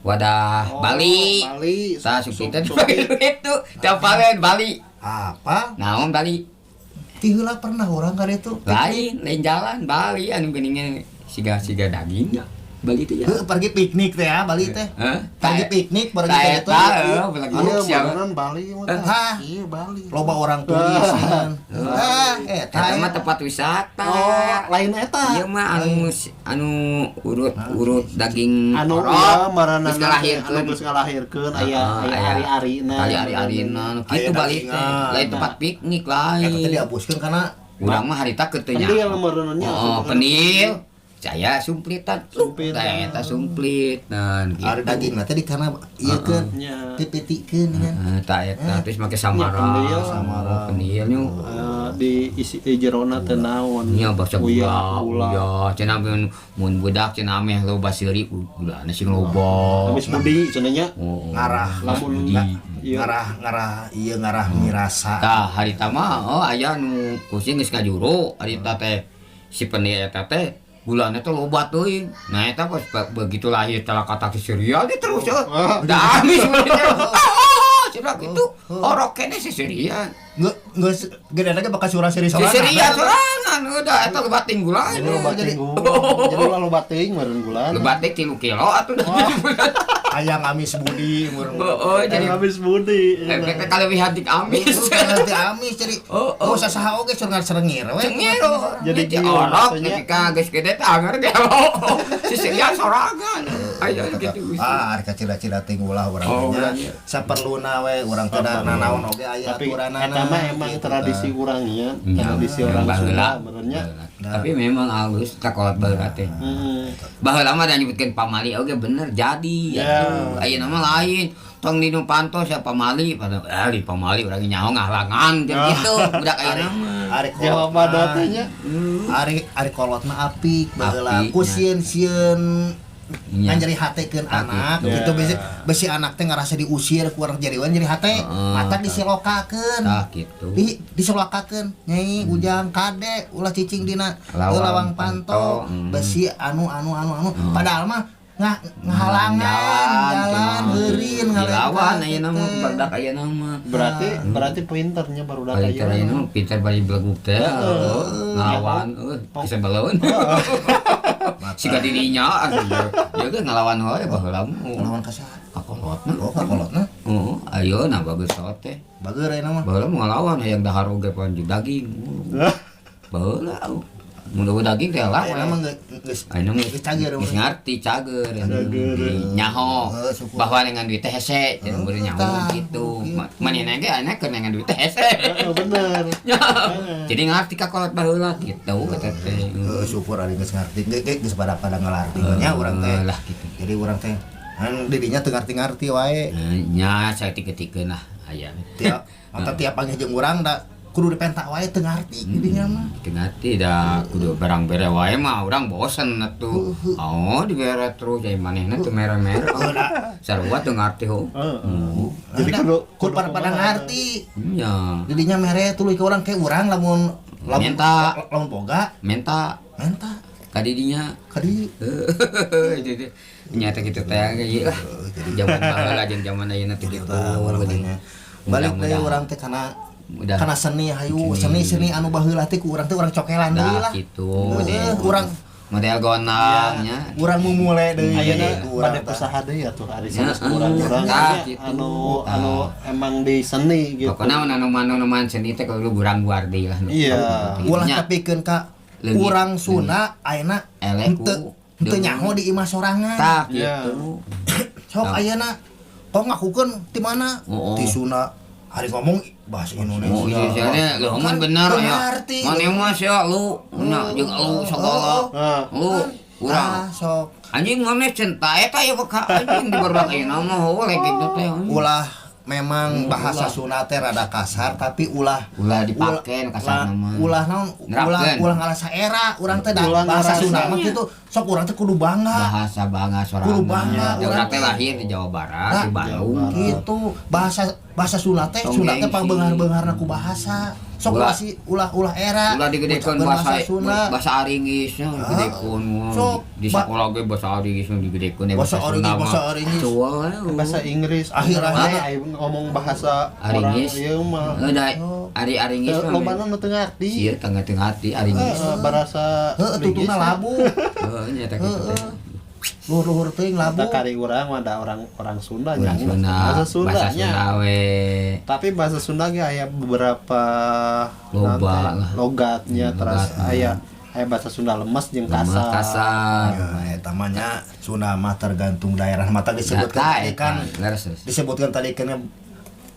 Speaker 2: wadah
Speaker 1: Oh,
Speaker 2: Bali.
Speaker 1: Bali.
Speaker 2: Tah sumplit teh
Speaker 1: Sumplit.
Speaker 2: dipake itu. Tiap Bali.
Speaker 3: Apa?
Speaker 2: Naon Bali?
Speaker 3: Ti heula pernah urang ka ditu.
Speaker 2: Lain, lain jalan Bali anu geuningan siga-siga daging. Bali teh ya.
Speaker 3: Heuh, pergi piknik teh ya, Bali teh.
Speaker 2: Hah?
Speaker 3: Pergi piknik, pergi
Speaker 2: Tah
Speaker 3: ka ditu.
Speaker 2: eta, heuh, lagi
Speaker 1: Iya,
Speaker 2: siapa?
Speaker 1: beneran Bali mah tah.
Speaker 3: Hah?
Speaker 1: Iya, Bali.
Speaker 3: Loba orang turis kan. Ah, eta.
Speaker 2: Eta mah tempat wisata.
Speaker 1: Oh, lain eta.
Speaker 2: Iya mah anu anu urut urut daging
Speaker 1: Anu
Speaker 2: orok,
Speaker 1: iya marana
Speaker 2: geus ngalahirkeun.
Speaker 1: anu geus ngalahirkeun aya
Speaker 2: Heeh,
Speaker 1: aya ari-arina.
Speaker 2: Ari-arina nu
Speaker 3: Aya
Speaker 2: kitu Bali teh.
Speaker 3: dagingan.
Speaker 2: Lain tempat piknik
Speaker 3: Eta teh
Speaker 2: lain.
Speaker 3: diaboskeun kana
Speaker 2: Urang mah harita keur teu
Speaker 1: Pendil
Speaker 2: nyaho.
Speaker 1: meureunnya.
Speaker 2: Oh, penil. Saya sumplitan.
Speaker 1: Sumplitan.
Speaker 2: Tah eta sumplit. Nah, gitu.
Speaker 3: ari daging teh di kana ieu keun.
Speaker 1: Nya.
Speaker 3: Dipitikeun kan.
Speaker 2: Heeh, tah eta terus make samara.
Speaker 1: Pendil.
Speaker 2: Samara. Pendil nyu.
Speaker 1: Eh, di isi di jerona teh naon?
Speaker 2: Nya basa
Speaker 1: Uya,
Speaker 2: gula,
Speaker 1: gula.
Speaker 2: uya. Cenah mun mun budak cenah ameh loba seuri gulana sing loba.
Speaker 1: Habis budi cenah nya.
Speaker 2: Oh, oh.
Speaker 3: Ngarah.
Speaker 1: Lamun
Speaker 2: Budi.
Speaker 1: iya.
Speaker 3: Ngarah ngarah ieu ngarah mirasa.
Speaker 2: Tah harita mah oh aya nu kucing geus kajuru harita teh si penil eta teh gulana teh loba teuing. Nah eta pas begitu lahir telak kata si Surya dia terus ya. Da amis cenah gitu. Orok kene si Surya.
Speaker 3: Geus gede lagi bakal surah seri
Speaker 2: Si
Speaker 3: sorangan.
Speaker 2: Surya sorangan udah eta loba teuing gulana.
Speaker 1: Jadi loba teuing. Jadi ulah loba teuing meureun gulana.
Speaker 2: Loba teh 3 kilo atuh dah.
Speaker 3: Hayang amis budi meureun.
Speaker 2: Oh,
Speaker 1: Jadi
Speaker 2: jadi
Speaker 1: habis budi.
Speaker 2: efeknya kalebihan tik amis.
Speaker 3: Nanti amis jadi
Speaker 2: Oh, oh.
Speaker 3: oh sasaha oge surah serengir we.
Speaker 2: Cengir oh.
Speaker 1: Jadi
Speaker 2: Jadi
Speaker 1: giung,
Speaker 2: orok
Speaker 1: maksudnya.
Speaker 2: ketika geus gede teh anger gelo. Si Surya sorangan. Aya gitu.
Speaker 3: Ah, ari kacida-cida ting ulah urang
Speaker 2: Oh,
Speaker 3: teh nya.
Speaker 2: urang nya.
Speaker 3: Saperluna we urang teh da nanaon oge aya
Speaker 1: Tapi
Speaker 3: aturanana.
Speaker 1: eta mah emang
Speaker 3: Gitu,
Speaker 1: tradisi
Speaker 3: tah.
Speaker 1: urangnya,
Speaker 2: Ya,
Speaker 1: tradisi orang Sunda
Speaker 2: baheula.
Speaker 1: meureunnya.
Speaker 2: Baheula. Tapi memang halus takolot baheula teh.
Speaker 1: Heeh.
Speaker 2: Baheula mah da nyebutkeun pamali oge bener jadi.
Speaker 1: Ya.
Speaker 2: Atuh. Ayeuna mah lain. Tong di nu pantos ya pamali pada di pamali urang nyaho ngahalangan jeung kitu budak ayeuna mah.
Speaker 3: Ari kolot
Speaker 1: Jawa
Speaker 3: mah-
Speaker 1: Barat teh nya.
Speaker 3: Ari ari kolot mah apik baheula.
Speaker 2: Apik,
Speaker 3: Ku
Speaker 2: nya.
Speaker 3: sieun-sieun
Speaker 2: Iya.
Speaker 3: Nyeri hatekeun anak
Speaker 2: gitu.
Speaker 3: gitu besi besi anak teh ngarasa diusir ku urang jadi nyeri hate.
Speaker 2: Heeh,
Speaker 3: Mata
Speaker 2: tah.
Speaker 3: Disilokakeun.
Speaker 2: Tah gitu.
Speaker 3: Di disilokakeun, Nyai Ujang kade ulah cicing dina
Speaker 2: Lawang
Speaker 3: lawang panto,
Speaker 2: panto.
Speaker 3: Besi anu anu anu anu padahal mah ngahalangan jalan heurin.
Speaker 2: Dilawan ayeuna mah barudak ayeuna mah.
Speaker 1: Berarti berarti pinternya barudak
Speaker 2: Balik
Speaker 1: ayeuna.
Speaker 2: ayeuna mah pinter bari beleguk teh. Ngelawan euy kesebeleun. Siga dirinya atuh. Ya ge ngelawan wae baheula mah.
Speaker 3: Ngelawan ka saha?
Speaker 2: Kakolotna.
Speaker 3: Oh, kakolotna.
Speaker 2: Heeh, ayeuna bagus teh.
Speaker 3: Bager ayeuna mah.
Speaker 2: Baheula mah ngelawan hayang dahar oge pan jeung daging. Baheula. Mun eueuh daging teh lah.
Speaker 3: Ayeuna mah geus
Speaker 2: Ayeuna mah
Speaker 3: geus cager.
Speaker 2: Geus ngarti cager. Nyaho
Speaker 3: Heeh, syukur.
Speaker 2: bahwa dengan duit teh hese, jadi murid nyaho
Speaker 3: Tah,
Speaker 2: gitu.
Speaker 3: gitu.
Speaker 2: Manehna ge ayeuna keur dengan duit teh hese.
Speaker 1: Heeh, bener.
Speaker 2: Jadi ngarti ka kolot baheula gitu kata teh.
Speaker 3: Heeh, syukur ari geus ngarti ge ge geus pada ngalarti nya urang teh.
Speaker 2: Lah gitu.
Speaker 3: Jadi urang teh kan didinya teu ngarti-ngarti wae.
Speaker 2: Nya saya tikeun lah aya.
Speaker 3: Tiap mata tiap panggih jeung urang da kudu dipentak wae teu ngarti didinya mah.
Speaker 2: Teu ngarti da kudu barang bere wae mah urang bosen atuh. Oh, dibere terus jadi manehna teu mere-mere. Sarua teu ngarti ho.
Speaker 1: Heeh. Jadi kudu
Speaker 3: kudu pada ngarti.
Speaker 2: Nya.
Speaker 3: Didinya mere tuluy ke urang ke urang lamun lamun
Speaker 2: Minta.
Speaker 3: Lamun boga
Speaker 2: Menta
Speaker 3: menta
Speaker 2: ka didinya.
Speaker 3: Ka di
Speaker 2: Jadi nyata gitu teh ieu lah. Zaman baheula jeung zaman ayeuna teh gitu.
Speaker 3: Tah, urang teh nya. Balik deui urang teh kana
Speaker 2: Udah.
Speaker 3: kana seni hayu seni-seni anu baheula teh ku urang teh urang cokelan deui
Speaker 2: Dah
Speaker 3: lah.
Speaker 2: gitu.
Speaker 3: Heeh, urang
Speaker 2: model gonangnya.
Speaker 3: Urang mumule deui
Speaker 1: Ayeuna
Speaker 3: ku urang
Speaker 1: pada
Speaker 3: tah.
Speaker 1: usaha deui atuh ari
Speaker 2: Ya,
Speaker 1: sanes urang-urang
Speaker 2: tah,
Speaker 1: nya
Speaker 2: gitu.
Speaker 1: anu
Speaker 2: Tah.
Speaker 1: anu emang di seni gitu.
Speaker 2: Pokoknya anu-anu seni teh kudu urang buar deui lah.
Speaker 1: Iya.
Speaker 3: Ulah
Speaker 2: Nya,
Speaker 3: tepikeun ka
Speaker 2: Leungit.
Speaker 3: urang Sunda ayeuna
Speaker 2: Eleh ku
Speaker 3: henteu henteu nyaho di imah sorangan.
Speaker 2: Tah
Speaker 1: Iya.
Speaker 2: gitu.
Speaker 3: Sok ayeuna kok ngakukeun ti mana?
Speaker 2: Oh, oh.
Speaker 3: Ti Sunda. Hari ngomong bahasa Indonesia.
Speaker 2: Oh, iya, iya, lu mah bener
Speaker 3: Teu
Speaker 2: ya.
Speaker 3: ngarti.
Speaker 2: Mana mah sia lu, nah jeung lu segala.
Speaker 1: Heeh.
Speaker 2: Lu urang.
Speaker 3: Ah, sok
Speaker 2: Anjing mah cinta eta ya beka anjing di barudak ayeuna mah heueuh gitu teh.
Speaker 3: Ulah memang bahasa Sunda teh rada kasar tapi ulah
Speaker 2: Ulah dipake nu kasarna mah.
Speaker 3: Ulah naon ulah
Speaker 2: Nerapkeun.
Speaker 3: Ulah ngarasa era urang teh da
Speaker 1: Ulah
Speaker 3: bahasa
Speaker 1: ngarasa.
Speaker 3: Sunda mah kitu sok urang teh kudu bangga.
Speaker 2: Bahasa bangga sorangan.
Speaker 3: Kudu bangga,
Speaker 2: Ya,
Speaker 3: urang
Speaker 2: urang teh
Speaker 3: teh.
Speaker 2: lahir di Jawa Barat,
Speaker 3: Nah,
Speaker 2: di Bandung.
Speaker 3: Gitu bahasa bahasa Sunda teh
Speaker 2: Tong
Speaker 3: Sunda teh
Speaker 2: gengsi.
Speaker 3: pangbeunghar-beungharna ku bahasa sok
Speaker 2: Ulah.
Speaker 3: ulah si ulah ulah era
Speaker 2: Ulah digedekeun
Speaker 3: ucapkeun
Speaker 2: bahasa
Speaker 3: Sunda.
Speaker 2: Bahasa Aringis nya digedekeun.
Speaker 3: Sok,
Speaker 2: Di sekolah ge bahasa Aringis nu digedekeun ya.
Speaker 3: Bahasa Aringis,
Speaker 2: Sunda mah.
Speaker 3: bahasa Aringis.
Speaker 2: Cual we.
Speaker 1: Bahasa Inggris
Speaker 3: Akhir-akhir.
Speaker 1: akhir ngomong bahasa orang
Speaker 2: Aringis.
Speaker 1: ieu mah.
Speaker 2: Heuh da ari Aringis mah.
Speaker 1: Lobana nu teu ngarti.
Speaker 2: Sieun tengah tengah hati Aringis.
Speaker 1: Heeh, barasa
Speaker 3: Heuh, tutuna labu.
Speaker 2: Heuh nya teh kitu teh.
Speaker 3: Luhur-luhur teuing labu.
Speaker 1: Kita kari urang mah da orang orang Sunda
Speaker 2: Urang
Speaker 1: nya.
Speaker 2: Sunda,
Speaker 1: Bahasa Sunda
Speaker 2: bahasa
Speaker 1: nya.
Speaker 2: Sunda we.
Speaker 1: Tapi bahasa Sunda ge aya beberapa
Speaker 2: Loba
Speaker 1: nanti,
Speaker 2: lah.
Speaker 1: logatnya terus
Speaker 2: Logat.
Speaker 1: aya aya bahasa Sunda lemes jeung
Speaker 2: Lemes,
Speaker 1: kasar.
Speaker 2: kasar.
Speaker 3: Ya, eta mah nya Sunda mah tergantung daerah mata disebutkan
Speaker 2: Nah,
Speaker 3: tadi
Speaker 2: eta,
Speaker 3: kan
Speaker 2: leres, leres.
Speaker 3: disebutkan tadi kan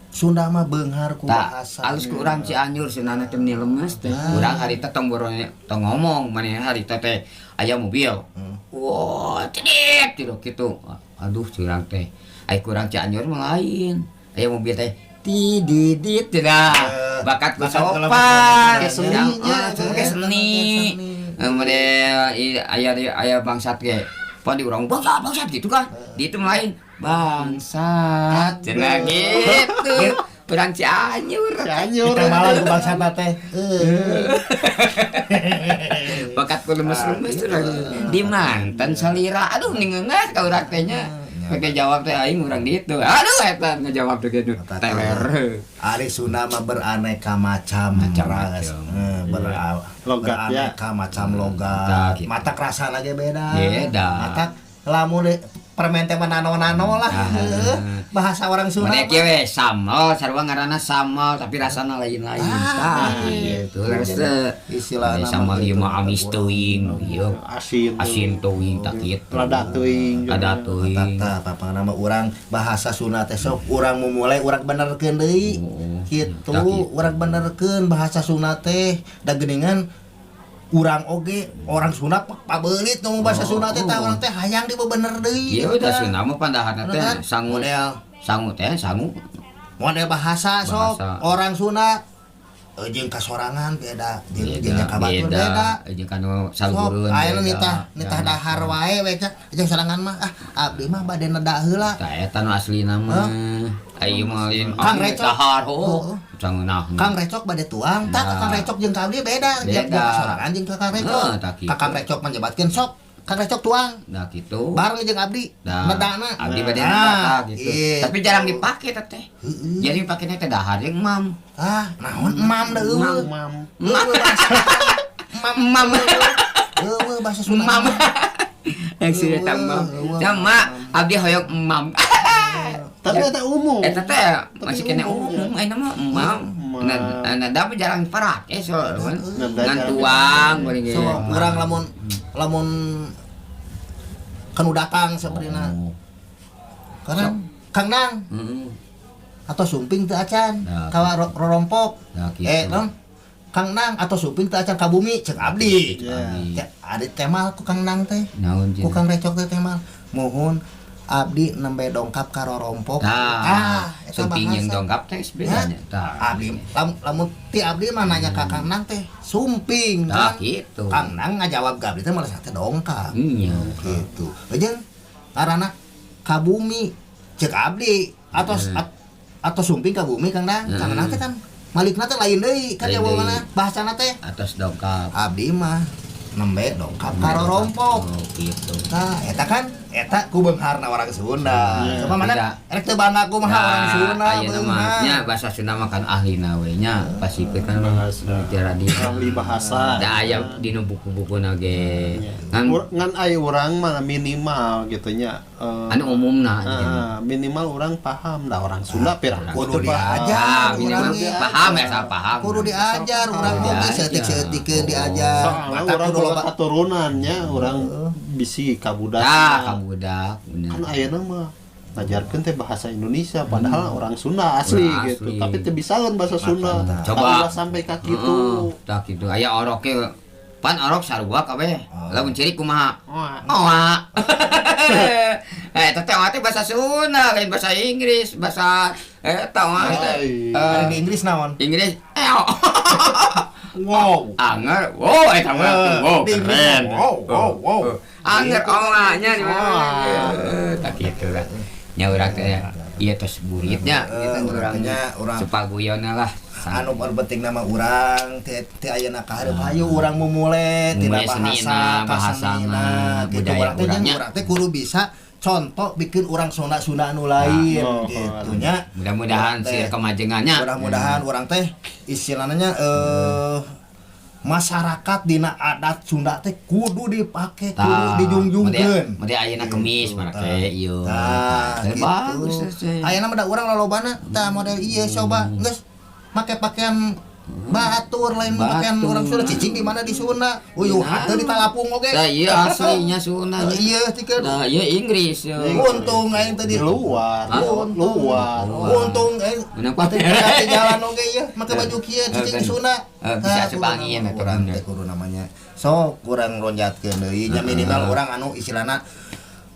Speaker 3: Sunda mah beunghar ku
Speaker 2: Tak,
Speaker 3: bahasa.
Speaker 2: alus ku urang Cianjur sunana teh meni lemes teh. Urang harita tong boro tong ngomong manehna harita teh aya mobil. Wah, cedit gitu kitu. Aduh, curang teh. Ai kurang Cianjur mah lain. Aya mobil teh tididit tidak. Bakat ku
Speaker 3: bakat kalau
Speaker 2: sopan.
Speaker 1: Kayak seninya,
Speaker 2: Kayak seni. Model aya aya bangsat ge. Pan di urang bangsat bangsat gitu kan. Di itu mah lain bangsat cenah gitu. Urang Cianjur.
Speaker 1: Cianjur.
Speaker 3: Kita malah ku bangsa teh.
Speaker 2: Bakat ku lemes-lemes tuh lagi. Di mantan salira. Aduh ningeungas ka urang teh nya. Pakai jawab teh aing urang ditu. Aduh eta ngejawab teh gitu. Teler.
Speaker 3: Ari Sunda mah beraneka macam
Speaker 2: Macam-macam.
Speaker 3: ras.
Speaker 1: Logat, ya.
Speaker 3: Beraneka macam logat.
Speaker 2: Tah, gitu.
Speaker 3: Mata kerasa lagi beda.
Speaker 2: Beda.
Speaker 3: Mata lamun permen teh mah nano-nano lah.
Speaker 2: Ah.
Speaker 3: Heuh. Bahasa orang Sunda.
Speaker 2: Mereka
Speaker 3: mah.
Speaker 2: we sambal, sarua ngaranna sambal tapi rasana lain-lain. Tah gitu. Leres teh.
Speaker 3: Istilahna mah
Speaker 2: Sambal ieu
Speaker 3: gitu.
Speaker 2: mah amis teuing, ieu
Speaker 1: Asin.
Speaker 2: Asin teuing tak kitu.
Speaker 1: Lada teuing.
Speaker 2: Lada teuing.
Speaker 3: Tah, papa nama urang bahasa Sunda teh sok urang memulai urang benerkeun deui.
Speaker 2: Oh,
Speaker 3: Gitu,
Speaker 2: tah gitu.
Speaker 3: urang benerkeun bahasa Sunda teh da geuningan urang oge orang Sunda pabeulit ngomong bahasa Sunda teh tah urang teh hayang dibebener deui.
Speaker 2: Ieu udah Sunda mah pandaharna teh
Speaker 3: Kan?
Speaker 2: sangu.
Speaker 3: Model
Speaker 2: Sangu teh sangu.
Speaker 3: Model bahasa sok
Speaker 2: Bahasa.
Speaker 3: orang Sunda Jeung kasorangan beda, jeung jeung ka batur beda.
Speaker 2: Jeung kanu
Speaker 3: Sok
Speaker 2: saluhureun.
Speaker 3: Aya nu nitah nitah dahar wae we nya. Jeung sorangan mah, ah, abdi mah bade nedah heula.
Speaker 2: Tah, eta nu aslina mah. Ayo mah lain
Speaker 3: Kang Recok.
Speaker 2: Dahar, oh. Sangeunah.
Speaker 3: Kang Recok bade tuang, tah ka
Speaker 2: Nah.
Speaker 3: Kang Recok jeung ka abdi beda. Jeung
Speaker 2: Beda.
Speaker 3: ka sorangan jeung ka Kang Recok.
Speaker 2: Heeh, tah kitu.
Speaker 3: Ka Kang Recok menyebatkeun, sok Kang Recok tuang.
Speaker 2: Nah, gitu.
Speaker 3: Bareng jeung abdi.
Speaker 2: Nah,
Speaker 3: Nedahna.
Speaker 2: abdi bade
Speaker 3: Nah,
Speaker 2: nedah gitu.
Speaker 3: gitu.
Speaker 2: Tapi jarang dipake teh teh. Jadi pakainya teh dahar jeung emam.
Speaker 3: Ah, naon emam da euweuh.
Speaker 1: Mam.
Speaker 3: Euweuh bahasa emam.
Speaker 2: Emam.
Speaker 3: Euweuh bahasa Sunda.
Speaker 2: Emam. Yang sudah tambah.
Speaker 3: Euweuh.
Speaker 2: Sama abdi hoyong emam.
Speaker 1: Tapi eta umum.
Speaker 2: Eta teh masih kena
Speaker 1: umum,
Speaker 2: umum, ayeuna mah emam.
Speaker 1: Emam.
Speaker 2: Nah, nah, da jarang diparake so.
Speaker 1: Neda
Speaker 2: Ngan
Speaker 1: jarang
Speaker 2: tuang paling ge.
Speaker 3: So, urang lamun lamun kanu datang sepertina.
Speaker 2: Oh.
Speaker 3: Karena Kang Nang atau sumping teu acan
Speaker 2: Nah.
Speaker 3: ka rorompok.
Speaker 2: Nah, gitu.
Speaker 3: Eh, non. Kang Nang atau sumping teu acan ka bumi cek abdi.
Speaker 1: Ya.
Speaker 2: Abdi.
Speaker 3: Ya, ada temal ku Kang Nang teh.
Speaker 2: Naon
Speaker 3: Ku
Speaker 2: cenah?
Speaker 3: Kang Recok teh temal. Muhun abdi nembe dongkap ka rorompok.
Speaker 2: Tah,
Speaker 3: eta
Speaker 2: sumping jeung
Speaker 3: bahasa.
Speaker 2: dongkap teh bedanya. Tah.
Speaker 3: Abdi lamun ti abdi mah nanya ka Kang Nang teh sumping
Speaker 2: Tah
Speaker 3: kan.
Speaker 2: gitu.
Speaker 3: Kang Nang ngajawab ka abdi teh malah teh dongkap.
Speaker 2: Iya.
Speaker 3: Gitu. Jeung ngaranna ka bumi cek abdi atau atau sumping ka bumi Kang Nang. Kang Nang teh kan malikna teh lain deui kan
Speaker 2: Lain
Speaker 3: jawabanna
Speaker 2: deui.
Speaker 3: bahasana teh.
Speaker 2: Atos dongkap.
Speaker 3: Abdi mah nembe dongkap ka rorompok.
Speaker 2: Oh, gitu.
Speaker 3: Tah, eta kan eta ku beungharna orang Sunda.
Speaker 1: Iya.
Speaker 3: Coba mana
Speaker 2: Tidak.
Speaker 3: erek teu bangga kumaha orang Sunda
Speaker 2: ayeuna mah
Speaker 3: beunghar.
Speaker 2: nya bahasa Sunda mah kan ahlina we nya, pasti kan
Speaker 1: Bahasa.
Speaker 2: bicara di
Speaker 1: Ahli bahasa.
Speaker 2: Da aya dina buku-bukuna ge. Ngan
Speaker 1: Ngan aya urang mah minimal gitu nya.
Speaker 2: Anu umumna gitu.
Speaker 1: Ah, minimal orang paham dah orang Sunda pirah
Speaker 3: Kudu
Speaker 1: teu paham.
Speaker 3: diajar.
Speaker 2: Ah, minimal
Speaker 3: urang ge.
Speaker 2: paham ya, salah paham.
Speaker 3: Kudu diajar urang
Speaker 2: Kudu
Speaker 3: oge
Speaker 2: diajar.
Speaker 3: saeutik-saeutikeun diajar.
Speaker 1: Soalnya
Speaker 3: Mata
Speaker 1: orang
Speaker 3: kudu
Speaker 1: boga
Speaker 3: loba
Speaker 1: katurunannya, orang bisi kabudak.
Speaker 2: Tah, kabudak bener.
Speaker 1: Kan ayeuna mah ngajarkeun teh bahasa Indonesia padahal orang Sunda asli
Speaker 2: Orang
Speaker 1: gitu.
Speaker 2: asli.
Speaker 1: Tapi teu bisaeun bahasa Sunda.
Speaker 2: Coba.
Speaker 1: Ulah sampai ka kitu.
Speaker 2: Heeh, tah kitu. Aya orok ge pan orok sarua kabeh. Lamun ciri kumaha?
Speaker 1: Oa.
Speaker 2: Oa. Eh, eta teh oa teh bahasa Sunda, lain bahasa Inggris, bahasa eta oa teh.
Speaker 1: Ai.
Speaker 3: Ada
Speaker 2: Eh,
Speaker 3: di Inggris naon?
Speaker 2: Inggris eo.
Speaker 3: Wow.
Speaker 2: Anger, wow, eta mah wow,
Speaker 3: Di Inggris,
Speaker 2: keren.
Speaker 3: wow, wow, wow.
Speaker 2: Anger
Speaker 3: Gitu kan.
Speaker 2: oa nya di mana?
Speaker 1: Oa.
Speaker 2: Tak kitu lah. Nya urang teh ieu tos buritnya
Speaker 3: Eh,
Speaker 2: gitu
Speaker 3: urang
Speaker 2: urang
Speaker 3: teh nya, urang.
Speaker 2: supaguyona lah.
Speaker 3: Anu paling penting nama urang teh teh ayeuna ka hareup hayu urang mumule tina
Speaker 2: Mumule
Speaker 3: bahasa
Speaker 2: senina, bahasana,
Speaker 3: kasenina gitu
Speaker 2: budaya
Speaker 3: urang teh jeung
Speaker 2: urangnya.
Speaker 3: urang teh kudu bisa contoh bikin urang Sunda-Sunda anu lain
Speaker 1: Nah, oh,
Speaker 3: gitu nya.
Speaker 2: Mudah-mudahan
Speaker 3: Urang teh-
Speaker 2: sih kemajengannya.
Speaker 3: Mudah-mudahan urang teh istilahnya masyarakat dina adat Sunda teh kudu dipake, kudu dijungjungkeun.
Speaker 2: Mode ayeuna kemis
Speaker 3: Gitu,
Speaker 2: marake ieu.
Speaker 3: Tah,
Speaker 2: Tah,
Speaker 3: gitu.
Speaker 2: bagus teh.
Speaker 3: Ayeuna mah da urang lalobana tah model ieu coba geus make pakaian batur lain mah pakaian
Speaker 2: Batur.
Speaker 3: urang Sunda cicing di mana di Sunda. Uyuh
Speaker 2: Nah.
Speaker 3: teu di talapung oge.
Speaker 2: Tah iya aslinya Sunda.
Speaker 3: Iya tikeun.
Speaker 2: Nah, iya Inggris. Ya.
Speaker 3: Untung aing tadi
Speaker 1: Di luar,
Speaker 2: Hah?
Speaker 1: luar.
Speaker 3: Untung aing
Speaker 2: Kenapa?
Speaker 3: teu di jalan oge ieu make baju kieu cicing di
Speaker 2: Eh,
Speaker 3: Sunda.
Speaker 2: Bisa
Speaker 3: Tah,
Speaker 2: asup
Speaker 3: kudu
Speaker 2: angin
Speaker 3: nama
Speaker 2: atuh
Speaker 3: urang
Speaker 2: bener.
Speaker 3: teh kudu namanya. So kurang lonjatkeun deui nya minimal urang anu istilahna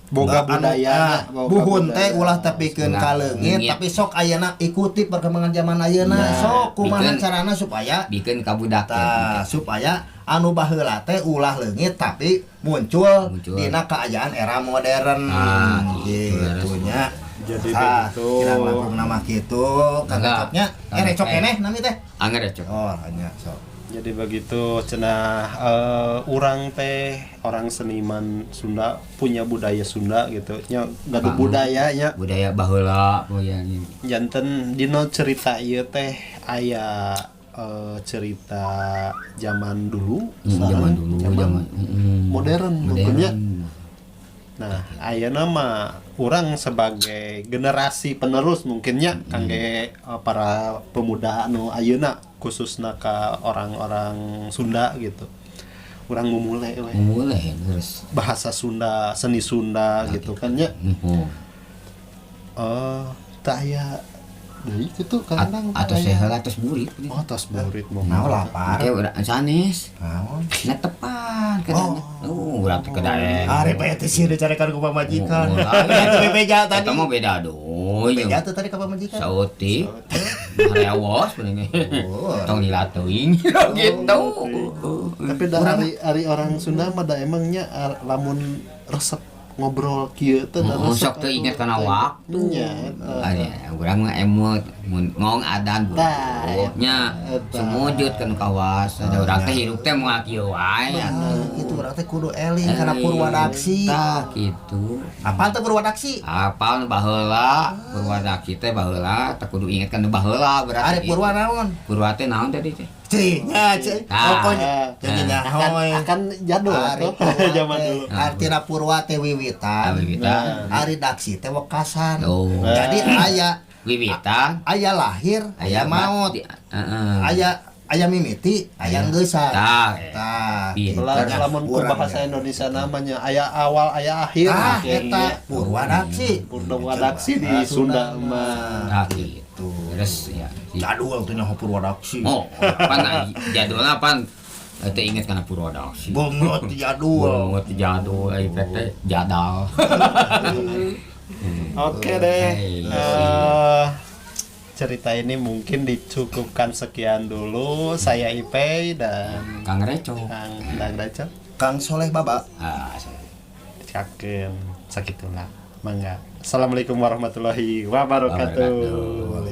Speaker 1: Boga
Speaker 3: anu,
Speaker 1: budaya,
Speaker 3: ah,
Speaker 1: boga
Speaker 3: buhun
Speaker 1: budaya.
Speaker 3: teh ulah tepikeun
Speaker 2: Ulah
Speaker 3: ka leungit
Speaker 2: leungit.
Speaker 3: tapi sok ayeuna ikuti perkembangan zaman ayeuna
Speaker 2: Nah,
Speaker 3: sok kumaha
Speaker 2: bikeun-
Speaker 3: carana supaya
Speaker 2: Bikin kabudak.
Speaker 3: tah supaya anu baheula teh ulah leungit tapi muncul,
Speaker 2: Muncul.
Speaker 3: dina keayaan era modern.
Speaker 2: Ah, gitu,
Speaker 3: gitu nya.
Speaker 1: Jadi
Speaker 3: Tah,
Speaker 1: begitu.
Speaker 3: kirang langkung nama kitu Kang
Speaker 2: Enggak.
Speaker 3: Recoknya eh recok keneh nami teh
Speaker 2: Anger ya, Cok.
Speaker 3: oh hanya sok.
Speaker 1: Jadi begitu cenah urang teh orang seniman Sunda punya budaya Sunda gitu nya gaduh
Speaker 2: Paham.
Speaker 1: budaya nya.
Speaker 2: Budaya baheula budaya ini.
Speaker 1: Janten dina cerita ieu teh aya cerita zaman dulu
Speaker 2: Zaman
Speaker 1: sareng
Speaker 2: dulu, zaman
Speaker 1: modern mungkin nya.
Speaker 2: Modern.
Speaker 1: Nah, ayeuna mah urang sebagai generasi penerus mungkinnya kangge para pemuda anu ayeuna khususna ka orang-orang Sunda gitu. Urang memulai we
Speaker 2: Mulai terus.
Speaker 1: bahasa Sunda, seni Sunda gitu kan nya.
Speaker 2: Oh.
Speaker 1: Teu aya deui kitu kadang
Speaker 2: Atau seheula atos burit.
Speaker 1: Oh, tos burit mau.
Speaker 3: Naon lapar
Speaker 2: Oke, urang sanes.
Speaker 3: naon
Speaker 2: Nah, tepat. pamajikan kedahnya. Oh, urang teh kedah.
Speaker 3: Ari pa teh sieun dicarekan ku pamajikan.
Speaker 2: Oh, lain.
Speaker 3: Itu bebeja tadi.
Speaker 2: Eta mah beda deui.
Speaker 3: Beja tuh tadi ka pamajikan.
Speaker 2: Saeutik. Marewos bener.
Speaker 3: Oh.
Speaker 2: Tong lila teuing gitu.
Speaker 1: Tapi da ari ari orang Sunda mah da emangnya lamun resep ngobrol kieu teh da
Speaker 2: Oh,
Speaker 1: resep
Speaker 2: sok teu inget kana waktu.
Speaker 1: Nya, eta.
Speaker 2: Ari urang mah emut mun ngong adan
Speaker 1: Tah,
Speaker 2: buru. Nya
Speaker 1: eta.
Speaker 2: sumujud kan kawas. Ada urang teh hirup teh moal kieu wae.
Speaker 3: Nah, itu urang teh kudu eling kana purwadaksi.
Speaker 2: Tah kitu.
Speaker 3: Apal teh purwadaksi?
Speaker 2: Apal nu baheula, purwadaksi teh baheula, teh kudu inget kan nu baheula berarti.
Speaker 3: Ari purwa naon?
Speaker 2: Purwa teh naon tadi teh?
Speaker 3: Cing, nya cing.
Speaker 2: Tah.
Speaker 3: Pokoknya jadi
Speaker 1: akan
Speaker 3: nyaho.
Speaker 1: Akan jadul
Speaker 3: Ari
Speaker 1: tuh
Speaker 3: purwa
Speaker 1: zaman
Speaker 3: teh,
Speaker 1: dulu.
Speaker 3: artina purwa teh wiwitan.
Speaker 2: Ah, wiwitan.
Speaker 3: Ari daksi teh wekasan.
Speaker 2: Oh.
Speaker 3: Jadi aya
Speaker 2: Wiwitan,
Speaker 3: aya lahir, aya maut,
Speaker 2: Heeh.
Speaker 3: Aya aya mimiti, aya geusan.
Speaker 2: Tah.
Speaker 3: Tah.
Speaker 2: Iya.
Speaker 3: Gitu.
Speaker 1: Lamun ku
Speaker 3: Urang
Speaker 1: bahasa
Speaker 3: ya.
Speaker 1: Indonesia namanya aya awal aya akhir.
Speaker 3: Ah,
Speaker 1: gitu.
Speaker 3: eta purwadaksi.
Speaker 1: Purwadaksi di Sunda mah.
Speaker 2: Tah gitu. Terus ya.
Speaker 3: Jadul tuh nyaho purwadaksi.
Speaker 2: Oh, pan jadulna pan teu inget kana purwadaksi.
Speaker 3: Banget jadul.
Speaker 2: Banget jadul, ai teh jadal.
Speaker 1: Oke deh.
Speaker 2: Hey.
Speaker 1: Cerita ini mungkin dicukupkan sekian dulu. Saya Ipei dan
Speaker 2: Kang Reco.
Speaker 1: Kang Dang Reco.
Speaker 3: Kang Soleh Baba.
Speaker 2: Ah,
Speaker 1: Cakeun sakitulah. Mangga. Assalamualaikum warahmatullahi wabarakatuh.
Speaker 2: Wabarakatuh.